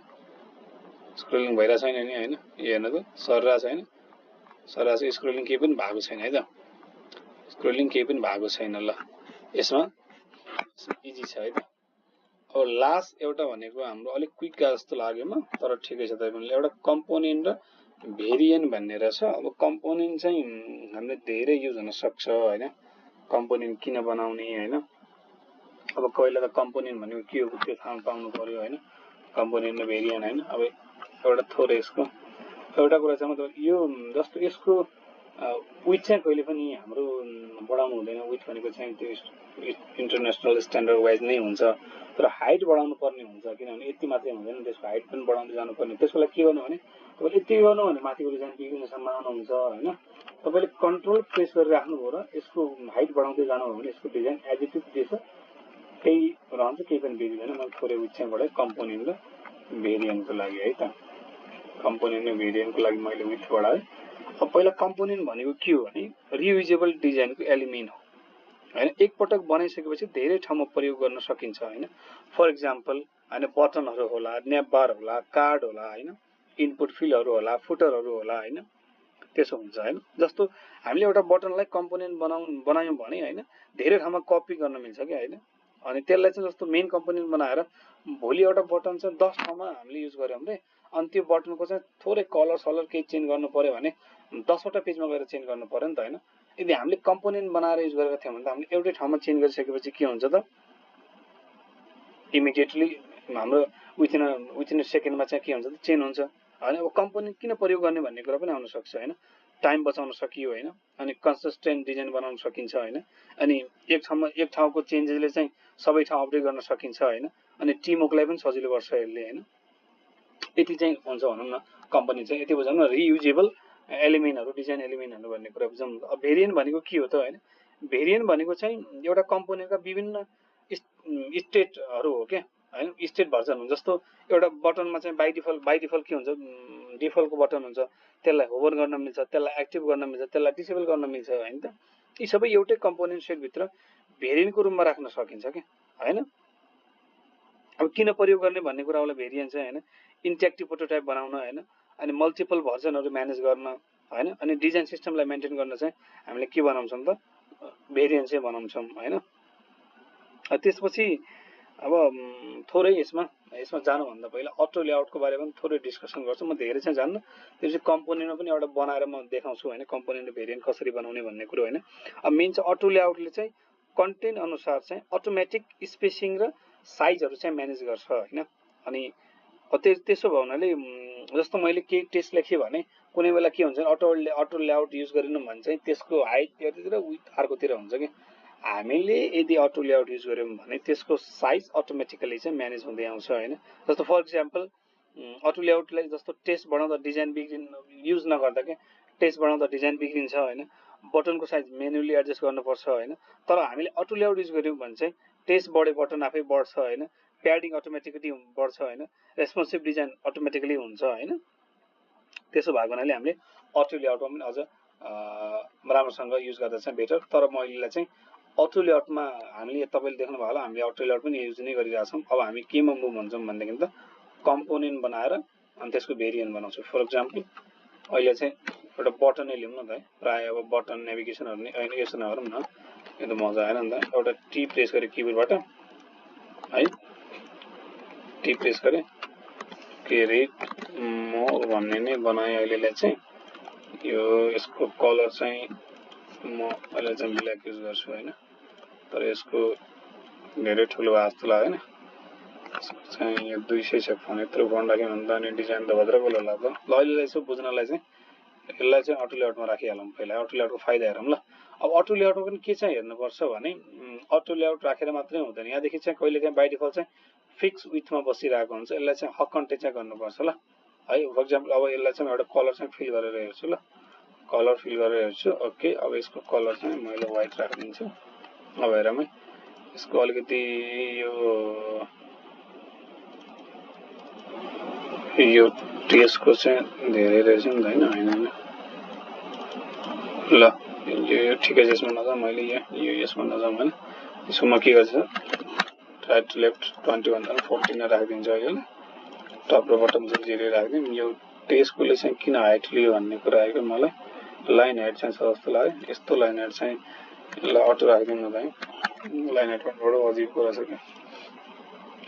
स्क्रोलिङ भइरहेको छैन नि होइन, यो हेर्नु त सरिरहेको छैन, सरिरहेको छ, स्क्रोलिङ केही पनि भएको छैन है त, स्क्रोलिङ केही पनि भएको छैन। ल यसमा इजी छ है त। अब लास्ट एउटा भनेको हाम्रो अलिक क्विक जस्तो लाग्यो म, तर ठिकै छ तपाईँले, एउटा कम्पोनेन्ट र भेरिएन्ट भन्ने रहेछ। अब कम्पोनेन्ट चाहिँ हामीले धेरै युज हुन सक्छ होइन, कम्पोनेन्ट किन बनाउने होइन। अब पहिला त कम्पोनेन्ट भनेको के हो त्यो थाहा पाउनु पर्यो होइन, कम्पोनेन्ट र भेरिएन्ट होइन। अब एउटा थोरै यसको एउटा कुरा चाहिँ मतलब यो जस्तो यसको विथ चाहिँ कहिले पनि हाम्रो बढाउनु हुँदैन, विथ भनेको चाहिँ त्यो इन्टरनेसनल स्ट्यान्डर्ड वाइज नै हुन्छ, तर हाइट बढाउनु पर्ने हुन्छ, किनभने यति मात्रै हुँदैन, त्यसको हाइट पनि बढाउँदै जानुपर्ने। त्यसको लागि के गर्नु भने तपाईँले यति गर्नु भने माथिको डिजाइन बिग्रिने सम्भावना हुन्छ होइन। तपाईँले कन्ट्रोल प्रेस गरेर राख्नुभयो र यसको हाइट बढाउँदै जानुभयो भने यसको डिजाइन एज इट इज दिएछ, केही रहन्छ, केही पनि बिग्रिँदैन। मैले थोरै विथ चाहिँ बढाएँ कम्पोनेन्ट र भेरिएन्टको लागि है त, कम्पोनेन्ट र भेरिएन्टको लागि मैले विथ बढाएँ। अब पहिला कम्पोनेन्ट भनेको के हो भने रियुजेबल डिजाइनको एलिमेन्ट हो होइन, एकपटक बनाइसकेपछि धेरै ठाउँमा प्रयोग गर्न सकिन्छ होइन। फर इक्जाम्पल होइन, बटनहरू होला, न्यापबार होला, कार्ड होला होइन, इनपुट फिलहरू होला, फुटरहरू होला होइन, त्यसो हुन्छ होइन। जस्तो हामीले एउटा बटनलाई कम्पोनेन्ट बनायौँ भने होइन, धेरै ठाउँमा कपी गर्न मिल्छ क्या होइन। अनि त्यसलाई चाहिँ जस्तो मेन कम्पोनेन्ट बनाएर भोलि एउटा बटन चाहिँ 10 ठाउँमा हामीले युज गऱ्यौँ भने अनि त्यो बटनको चाहिँ थोरै कलर सलर केही चेन्ज गर्नु पर्यो भने 10वटा पेजमा गएर चेन्ज गर्नु पर्यो नि त होइन। यदि हामीले कम्पोनेन्ट बनाएर युज गरेका थियौँ भने त हामीले एउटै ठाउँमा चेन्ज गरिसकेपछि के हुन्छ त, इमिडिएटली हाम्रो विथिन अ सेकेन्डमा चाहिँ के हुन्छ त, चेन्ज हुन्छ होइन। अब कम्पोनेन्ट किन प्रयोग गर्ने भन्ने कुरा पनि आउन सक्छ होइन, टाइम बचाउन सकियो होइन, अनि कन्सिस्टेन्ट डिजाइन बनाउन सकिन्छ होइन, अनि एक ठाउँको चेन्जेसले चाहिँ सबै ठाउँ अपडेट गर्न सकिन्छ होइन, अनि टिमवर्कलाई पनि सजिलो गर्छ यसले होइन। यति चाहिँ हुन्छ भनौँ न, कम्पोनेन्ट चाहिँ यति बुझौँ न, रियुजेबल एलिमेन्टहरू, डिजाइन एलिमेन्टहरू भन्ने कुरा बुझौँ। अब भेरिएन्ट भनेको के हो त होइन, भेरिएन्ट भनेको चाहिँ एउटा कम्पोनेन्टका विभिन्न स्टेटहरू हो क्या होइन, स्टेट भर्जन हुन्छ। जस्तो एउटा बटनमा चाहिँ बाई डिफल्ट के हुन्छ, डिफल्टको बटन हुन्छ, त्यसलाई होभर गर्न मिल्छ, त्यसलाई एक्टिभ गर्न मिल्छ, त्यसलाई डिसेबल गर्न मिल्छ होइन त। यी सबै एउटै कम्पोनेन्ट सेटभित्र भेरिएन्टको रूपमा राख्न सकिन्छ क्या होइन। अब किन प्रयोग गर्ने भन्ने कुरा होला भेरिएन्ट चाहिँ होइन, इन्टरेक्टिभ प्रोटोटाइप बनाउन होइन, अनि मल्टिपल भर्जनहरू म्यानेज गर्न होइन, अनि डिजाइन सिस्टमलाई मेन्टेन गर्न चाहिँ हामीले के बनाउँछौँ त, भेरिएन्ट चाहिँ बनाउँछौँ होइन। त्यसपछि अब थोरै यसमा जानुभन्दा पहिला अटो लेआउटको बारेमा पनि थोरै डिस्कसन गर्छु, म धेरै चाहिँ जान्न। त्यसपछि कम्पोनेन्टमा पनि एउटा बनाएर म देखाउँछु होइन, कम्पोनेन्ट र भेरिएन्ट कसरी बनाउने भन्ने कुरो होइन। अब मेन चाहिँ अटो लेआउटले चाहिँ कन्टेन्ट अनुसार चाहिँ अटोमेटिक स्पेसिङ र साइजहरू चाहिँ म्यानेज गर्छ होइन। अनि त्यसो भयो हुनाले जस्तो मैले केही टेस्ट लेखेँ भने कुनै बेला के हुन्छ अटो लेआउट युज गरेनौँ भने चाहिँ त्यसको हाइट त्यतातिर विथ अर्कोतिर हुन्छ कि। हामीले यदि अटो लेआउट युज गऱ्यौँ भने त्यसको साइज अटोमेटिकली चाहिँ म्यानेज हुँदै आउँछ होइन। जस्तो फर इक्जाम्पल अटो लेआउटलाई जस्तो टेस्ट बढाउँदा डिजाइन युज नगर्दा क्या टेस्ट बढाउँदा डिजाइन बिग्रिन्छ होइन, बटनको साइज मेनुअली एडजस्ट गर्नुपर्छ होइन। तर हामीले अटो लेआउट युज गऱ्यौँ भने चाहिँ टेस्ट बढे बटन आफै बढ्छ होइन, प्याडिङ अटोमेटिकली बढ्छ होइन, रेस्पोन्सिभ डिजाइन अटोमेटिकली हुन्छ होइन। त्यसो भएको हुनाले हामीले अटो लेआउटमा पनि अझ राम्रोसँग युज गर्दा चाहिँ बेटर। तर म अहिलेलाई चाहिँ अटो लेआउटमा हामीले तपाईँले देख्नुभयो होला हामीले अटो लेआउट पनि युज नै गरिरहेछौँ। अब हामी केमा मुभ हुन्छौँ भनेदेखि त कम्पोनेन्ट बनाएर अनि त्यसको भेरिएन्ट बनाउँछौँ। फर इक्जाम्पल अहिले चाहिँ एउटा बटनै लिउँ न त है, प्रायः अब बटन नेभिगेसनहरू नै यसो नगरौँ न, यो त मजा आएन नि त। एउटा टी प्रेस गरेँ किबोर्डबाट है, टी प्रेस गरेँ, के अरे म भन्ने नै बनाएँ। अहिलेलाई चाहिँ यो यसको कलर चाहिँ म अहिले चाहिँ ब्ल्याक युज गर्छु होइन, तर यसको धेरै ठुलो भएको जस्तो लागेन। चाहिँ यो 200 छ फोन, यत्रो फोन राख्यो भने त अनि डिजाइन त भद्रको होला त। ल अहिलेलाई यसो बुझ्नलाई चाहिँ यसलाई चाहिँ अटो लेआउटमा राखिहालौँ। पहिला अटो लेआउटको फाइदा हेरौँ ल। अब अटो लेआउटमा पनि के चाहिँ हेर्नुपर्छ भने अटो लेआउट राखेर मात्रै हुँदैन, यहाँदेखि चाहिँ कहिले काहीँ बाई डिफल्ट चाहिँ फिक्स विथमा बसिरहेको हुन्छ, यसलाई चाहिँ हकन्टे चाहिँ गर्नुपर्छ ल है। फर इक्जाम्पल अब यसलाई चाहिँ एउटा कलर चाहिँ फिल गरेर हेर्छु ल, कलर फिल गरेर हेर्छु। ओके, अब यसको कलर चाहिँ मैले व्हाइट राखिदिन्छु। अब हेरौँ है, यसको अलिकति यो यो टेस्टको चाहिँ धेरै रहेछ नि त हैन हैन ल यो ठिकै छ यसमा नजाम मैले यो यसमा नजाम हैन यसको म के गर्छु राइट टु लेफ्ट 21 अनि 14 मा राखिदिन्छु अहिले टप र बटम चाहिँ जेरै राखिदिम यो टेस्टकोले चाहिँ किन हाइट लियो भन्ने कुरा आएको मलाई लाइन हाइट चाहिँ छ जस्तो लाग्यो यस्तो लाइन हाइट चाहिँ ल अटो राखिदिनु त लाइन हाइट पनि बडो अजिब कुरा छ के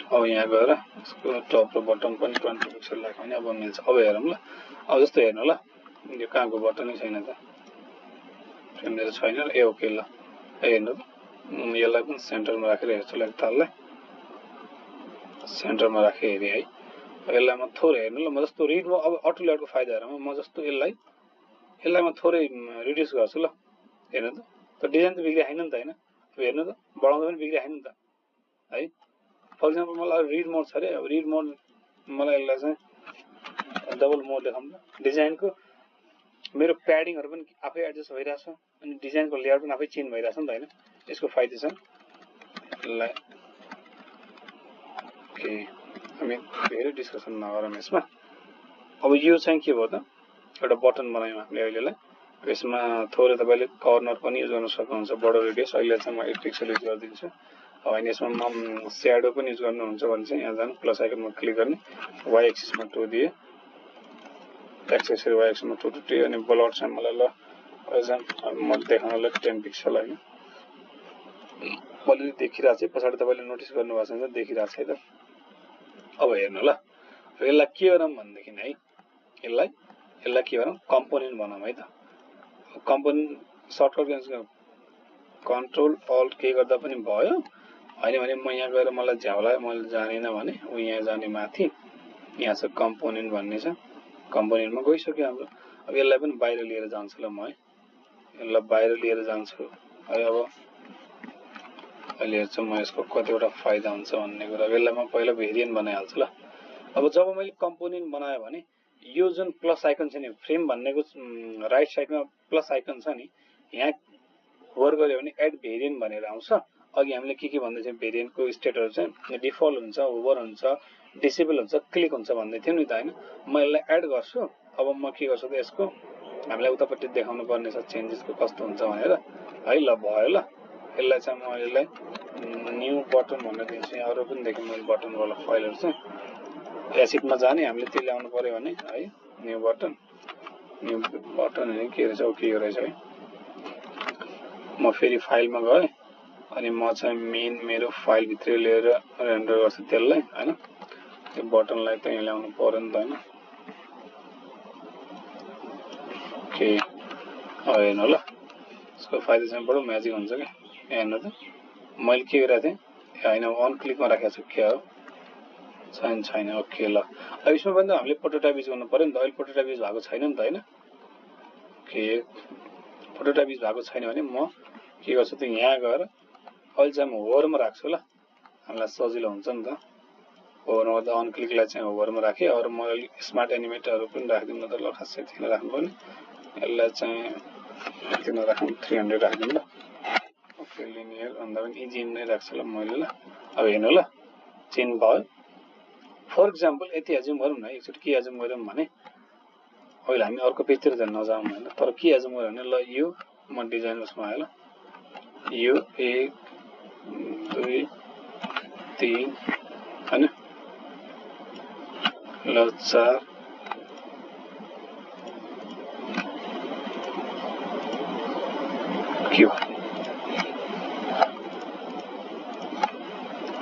अब यहाँ गएर यसको टप र बटम पनि 20 पिक्सल राख्यो भने अब मिल्छ अब हेरौँ ल अब जस्तो हेर्नु ल यो कहाँको बटनै छैन त मेरो छैन ए ओके ल हेर्नु यसलाई पनि सेन्टरमा राखेर हेर्छु ल ताललाई सेन्टरमा राखेँ हेरेँ है यसलाई म थोरै हेर्नु ल म जस्तो रिडमा अब अटो लेआउटको फाइदा हेरौँ म जस्तो यसलाई म थोरै रिड्युस गर्छु ल हेर्नु त डिजाइन त बिग्रिया छैन नि त हैन अब हेर्नु त बढाउँदा पनि बिग्रिया छैन नि त है फर एक्जाम्पल मलाई रिड मोड छ अरे अब रिड मोड मलाई यसलाई चाहिँ डबल मोड देखाउँ त डिजाइनको मेरो प्याडिङहरु पनि आफै एडजस्ट भइराछ अनि डिजाइनको लेआउट पनि आफै चेन्ज भइराछ नि त हैन यसको फाइदा छ ल ओके हामी धेरै डिस्कसन नगरौँ यसमा अब यो चाहिँ के भयो त एउटा बटन बनायौँ हामीले अहिलेलाई यसमा थोरै तपाईले कर्नर पनि युज गर्न सक्नुहुन्छ बडो रेडियस अहिले चाहिँ म 8 पिक्सल युज गर्दिन्छु हैन यसमा म स्याडो पनि युज गर्नुहुन्छ भने चाहिँ यहाँ जानु प्लस आइकनमा क्लिक गर्ने y एक्सिस मा 2 दिए x एक्सिस y एक्सिस मा 2 दिए अनि ब्लड चाहिँ मलाई ल म देखाउनलाई 10 पिक्सल हैन मैले देखिरहेछ पछाडी तपाईले नोटिस गर्नुभएको छ देखिरहेछ है त अब हेर्नु ल यसलाई के गरौँ भन्देखि है यसलाई के गरौँ कम्पोनेन्ट बनाऊँ है त कम्पोनेन्ट सर्टकट कन्ट्रोल अल्ट के गर्दा पनि भयो हैन भने म यहाँ गएर मलाई झ्याउला मैले जानिन भने उ यहाँ जाने माथि यहाँ छ कम्पोनेन्ट भन्ने छ कम्पोनेन्टमा गइसक्यो हाम्रो अब यसलाई पनि बाहिर लिएर जान्छु ल म है यसलाई बाहिर लिएर जान्छु है अब अहिले हेर्छु म यसको कतिवटा फाइदा हुन्छ भन्ने कुरा यसलाई म पहिला भेरिएन्ट बनाइहाल्छु ल अब जब मैले कम्पोनेन्ट बनाए भने यो जुन प्लस आइकन छ नि फ्रेम भन्नेको राइट साइडमा प्लस आइकन छ नि यहाँ होभर गर्यो भने एड भेरिएन्ट भनेर आउँछ अघि हामीले के भन्दै थियौं भेरिएन्टको स्टेटहरु चाहिँ डिफल्ट हुन्छ होभर हुन्छ डिसेबल हुन्छ क्लिक हुन्छ भन्दै थियौं नि त हैन म यसलाई एड गर्छु अब म के गर्छु त यसको हामीलाई उतापट्टि देखाउनु पर्ने छ चेन्जेसको कस्तो हुन्छ भनेर है ल भयो ल यसलाई चाहिँ म यसलाई न्यू बटन भन्न दिन्छु अरु पनि देख्नु मैले बटन वाला फाइलहरु चाहिँ एसिडमा जाने हामीले त्यो ल्याउनु पर्यो भने है न्यू बटन के रहेछ ओके यो रहेछ है म फेरि फाइलमा गए अनि म चाहिँ मेन मेरो फाइल भित्र लिएर रेन्डर गर्छु त्यसलाई हैन त्यो बटनलाई त्यही ल्याउनु पर्यो नि त हैन ओके हेर्नु ल यसको फाइदा चाहिँ बडो म्याजिक हुन्छ के हेर्नु त मैले के गरेको थिएँ हैन अन क्लिकमा राखेको छु के हो छैन ओके ल अब यसमा पनि हामीले प्रोटोटाइप युज गर्नु पर्यो नि त अहिले प्रोटोटाइप युज भएको छैन नि त हैन ओके प्रोटोटाइप युज भएको छैन भने म के गर्छु त यहाँ गएर अहिले चाहिँ म होभरमा राख्छु ल हामीलाई सजिलो हुन्छ नि त होभरमा त अन क्लिकलाई चाहिँ होभरमा राखे अरु म स्मार्ट एनिमेटरहरु पनि राख्दिम न त ल खासै थिन राख्नु पर्ने यसलाई चाहिँ किन राखौं 300 राख्दिम ल ओके लिनियर भन्दा पनि इजी नै राख्छु ल मैले ल अब हेर्नु ल चेन्ज भयो फर एक्जाम्पल यति अजुम गरौँ न एकचोटी के अजुम गरौँ भने अहिले हामी अर्को पेजतिर जान नजाउँ हैन तर के अजुम गरौँ भने ल यो म डिजाइन उसमा आयो ल यो 1 2 3 हैन ल 4 के हो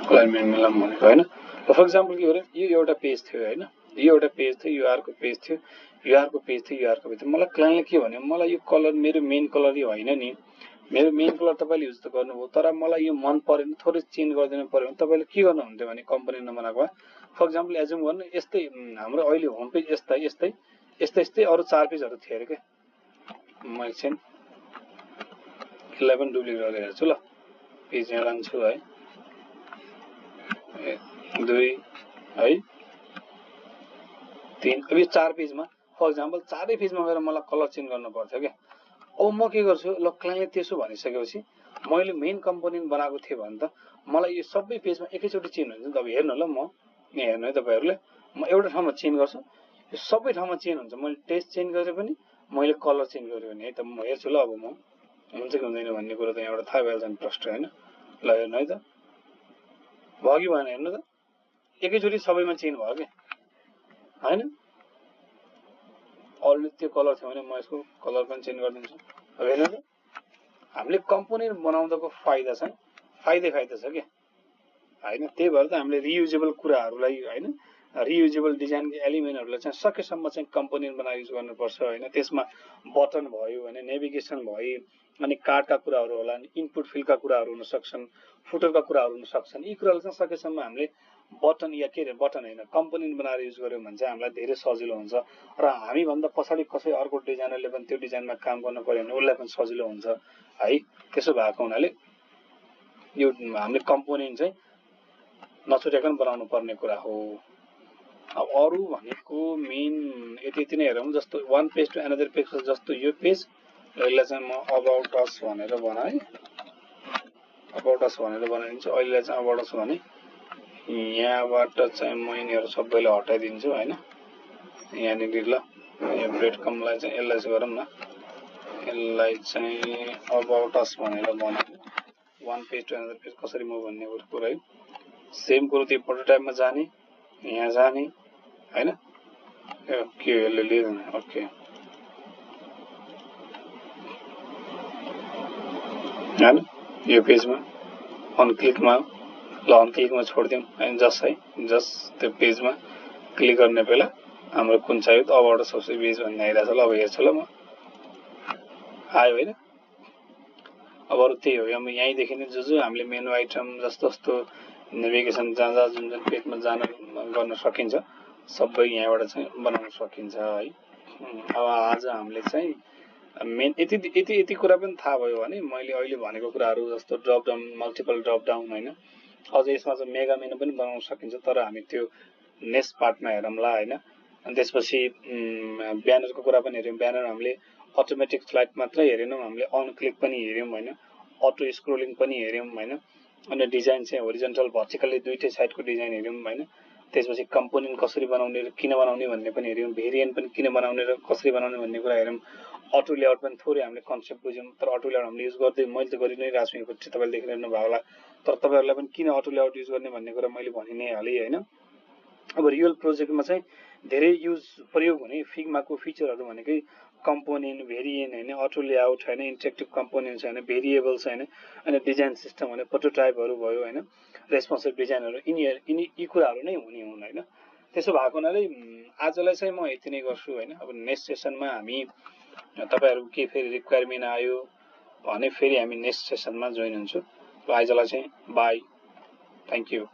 क्लाइमेट मिलाम भनेको हैन फर एक्जाम्पल के गरे यो एउटा पेज थियो हैन यो एउटा पेज थियो यो अर्को पेज थियो यो अर्को पेज थियो यो अर्को पेज थियो मलाई क्लाइन्टले के भन्यो मलाई यो कलर मेरो मेन कलर यो हैन नि मेरो मेन कलर तपाईले युज त गर्नुभयो तर मलाई यो मन परेन थोरै चेन्ज गर्दिनु पर्यो भने तपाईले के गर्नु हुन्थ्यो भने कम्पोनेन्ट नबनाएको फर एक्जाम्पल एजुम गर्नु यस्तै हाम्रो अहिले होम पेज यस्तै अरु 4 पेजहरु थियो रे के म एकछिन यसलाई पनि डुप्लिकेट गरेर हेर्छु ल पेज यहाँ लान्छु है 1 2 है 3 अब यो 4 पेजमा फर एक्जाम्पल 4 पेजमा गएर मलाई कलर चेन्ज गर्नु पर्थ्यो के अब म के गर्छु ल क्लाइन्टले त्यसो भनिसकेपछि मैले मेन कम्पोनेन्ट बनाएको थिए भने त मलाई यो सबै पेजमा एकैचोटी चेन्ज हुन्छ नि त अब हेर्नु ल म यहाँ हेर्नु है तपाईहरुले म एउटा ठाउँमा चेन्ज गर्छु, यो सबै ठाउँमा चेन्ज हुन्छ। मैले टेस्ट चेन्ज गरे पनि, मैले कलर चेन्ज गरे पनि है त म हेर्छु ल अब म हुन्छ कि हुँदैन भन्ने कुरो त यहाँबाट थाहा भइहाल्छ नि प्रष्ट होइन। ल हेर्नु है त भयो कि भएन हेर्नु त, एकैचोटि सबैमा चेन्ज भयो कि होइन। अलरेडी त्यो कलर थियो भने म यसको कलर पनि चेन्ज गरिदिन्छु। अब हेर्नु त हामीले कम्पोनेन्ट बनाउँदाको फाइदा छ छ क्या होइन। त्यही भएर त हामीले रियुजेबल कुराहरूलाई होइन, रियुजेबल डिजाइनको एलिमेन्टहरूलाई चाहिँ सकेसम्म चाहिँ कम्पोनेन्ट बनाएर युज गर्नुपर्छ होइन। त्यसमा बटन भयो होइन, नेभिगेसन भयो, अनि कार्डका कुराहरू होला, अनि इनपुट फिल्डका कुराहरू हुन सक्छन्, फुटरका कुराहरू हुन सक्छन्। यी कुराहरू चाहिँ सकेसम्म हामीले बटन या के अरे बटन होइन कम्पोनेन्ट बनाएर युज गर्यौँ भने चाहिँ हामीलाई धेरै सजिलो हुन्छ र हामीभन्दा पछाडि कसै अर्को डिजाइनरले पनि त्यो डिजाइनमा काम गर्नु पर्यो भने उसलाई पनि सजिलो हुन्छ है। त्यसो भएको हुनाले यो हामीले कम्पोनेन्ट चाहिँ नछुट्याइकन बनाउनु पर्ने कुरा हो। अब अरू भनेको मेन यति नै हेरौँ। जस्तो one page to another page, जस्तो यो पेज यसलाई चाहिँ म अबाउट अस भनेर बनाएँ, अबाउट अस भनेर बनाइदिन्छु। अहिले चाहिँ अबाउट अस भने यहाँबाट चाहिँ म यिनीहरू सबैलाई हटाइदिन्छु होइन। यहाँनिर ल यो ब्रेड कमलाई चाहिँ यसलाई चाहिँ गरौँ न, यसलाई चाहिँ अबाउट अस भनेर बनायो। One page to another page कसरी म भन्ने कुरा है। सेम कुरो त्यो प्रोटोटाइपमा जाने, यहाँ जाने होइन। ओके यसले लिँदैन, ओके होइन। यो पेजमा अनक्लिकमा ल अनक्लिकमा छोडिदिउँ होइन, जस है जस त्यो पेजमा क्लिक गर्ने बेला हाम्रो कुन चाहियो त अबाउट सबसे पेज भन्ने आइरहेको छ। ल अब हेर्छु ल म आयो होइन। अब अरू त्यही हो, अब यहीँदेखि नै जो हामीले मेनु आइटम जस्तो जस्तो नेभिगेसन जहाँ जहाँ जुन जुन पेजमा जान गर्न सकिन्छ सबै यहाँबाट चाहिँ बनाउन सकिन्छ है। अब आज हामीले चाहिँ मेन यति कुरा पनि थाहा भयो भने मैले अहिले भनेको कुराहरू जस्तो drop down, multiple drop down होइन, अझ यसमा चाहिँ मेगा मेनु पनि बनाउन सकिन्छ। तर हामी त्यो नेक्स्ट पार्टमा हेरौँला होइन। अनि त्यसपछि ब्यानरको कुरा पनि हेऱ्यौँ। ब्यानर हामीले अटोमेटिक फ्लाइट मात्रै हेरेनौँ, हामीले अन क्लिक पनि हेऱ्यौँ होइन, अटो स्क्रोलिङ पनि हेऱ्यौँ होइन। अनि डिजाइन चाहिँ होरिजेन्टल भर्टिकल्ली दुईटै साइडको डिजाइन हेऱ्यौँ होइन। त्यसपछि कम्पोनेन्ट कसरी बनाउने र किन बनाउने भन्ने पनि हेऱ्यौँ। भेरिएन्ट पनि किन बनाउने र कसरी बनाउने भन्ने कुरा हेऱ्यौँ। अटो लेआउट पनि थोरै हामीले कन्सेप्ट बुझ्यौँ। तर अटो लेआउट हामीले युज गर्दै मैले त गरि नै रहेको छु यहाँपछि तपाईँले देखिरहनु भएको होला। तर तपाईँहरूलाई पनि किन अटो लेआउट युज गर्ने भन्ने कुरा मैले भनि नै हालेँ होइन। अब रियल प्रोजेक्टमा चाहिँ धेरै प्रयोग हुने फिग्माको फिचरहरू भनेकै कम्पोनेन्ट, भेरिएन्ट होइन, अटो लेआउट होइन, इन्टरेक्टिभ कम्पोनेन्ट्स होइन, भेरिएबल्स होइन, अनि डिजाइन सिस्टम होइन, प्रोटोटाइपहरू भयो होइन, रेस्पोन्सिभ डिजाइनहरू, यी कुराहरू नै हुने हुन् होइन। त्यसो भएको हुनाले आजलाई चाहिँ म यति नै गर्छु होइन। अब नेक्स्ट सेसनमा हामी तपाईँहरूको के फेरि रिक्वायरमेन्ट आयो भने फेरि हामी नेक्स्ट सेसनमा जोइन हुन्छु। आजलाई चाहिँ बाई, थ्याङ्क यू।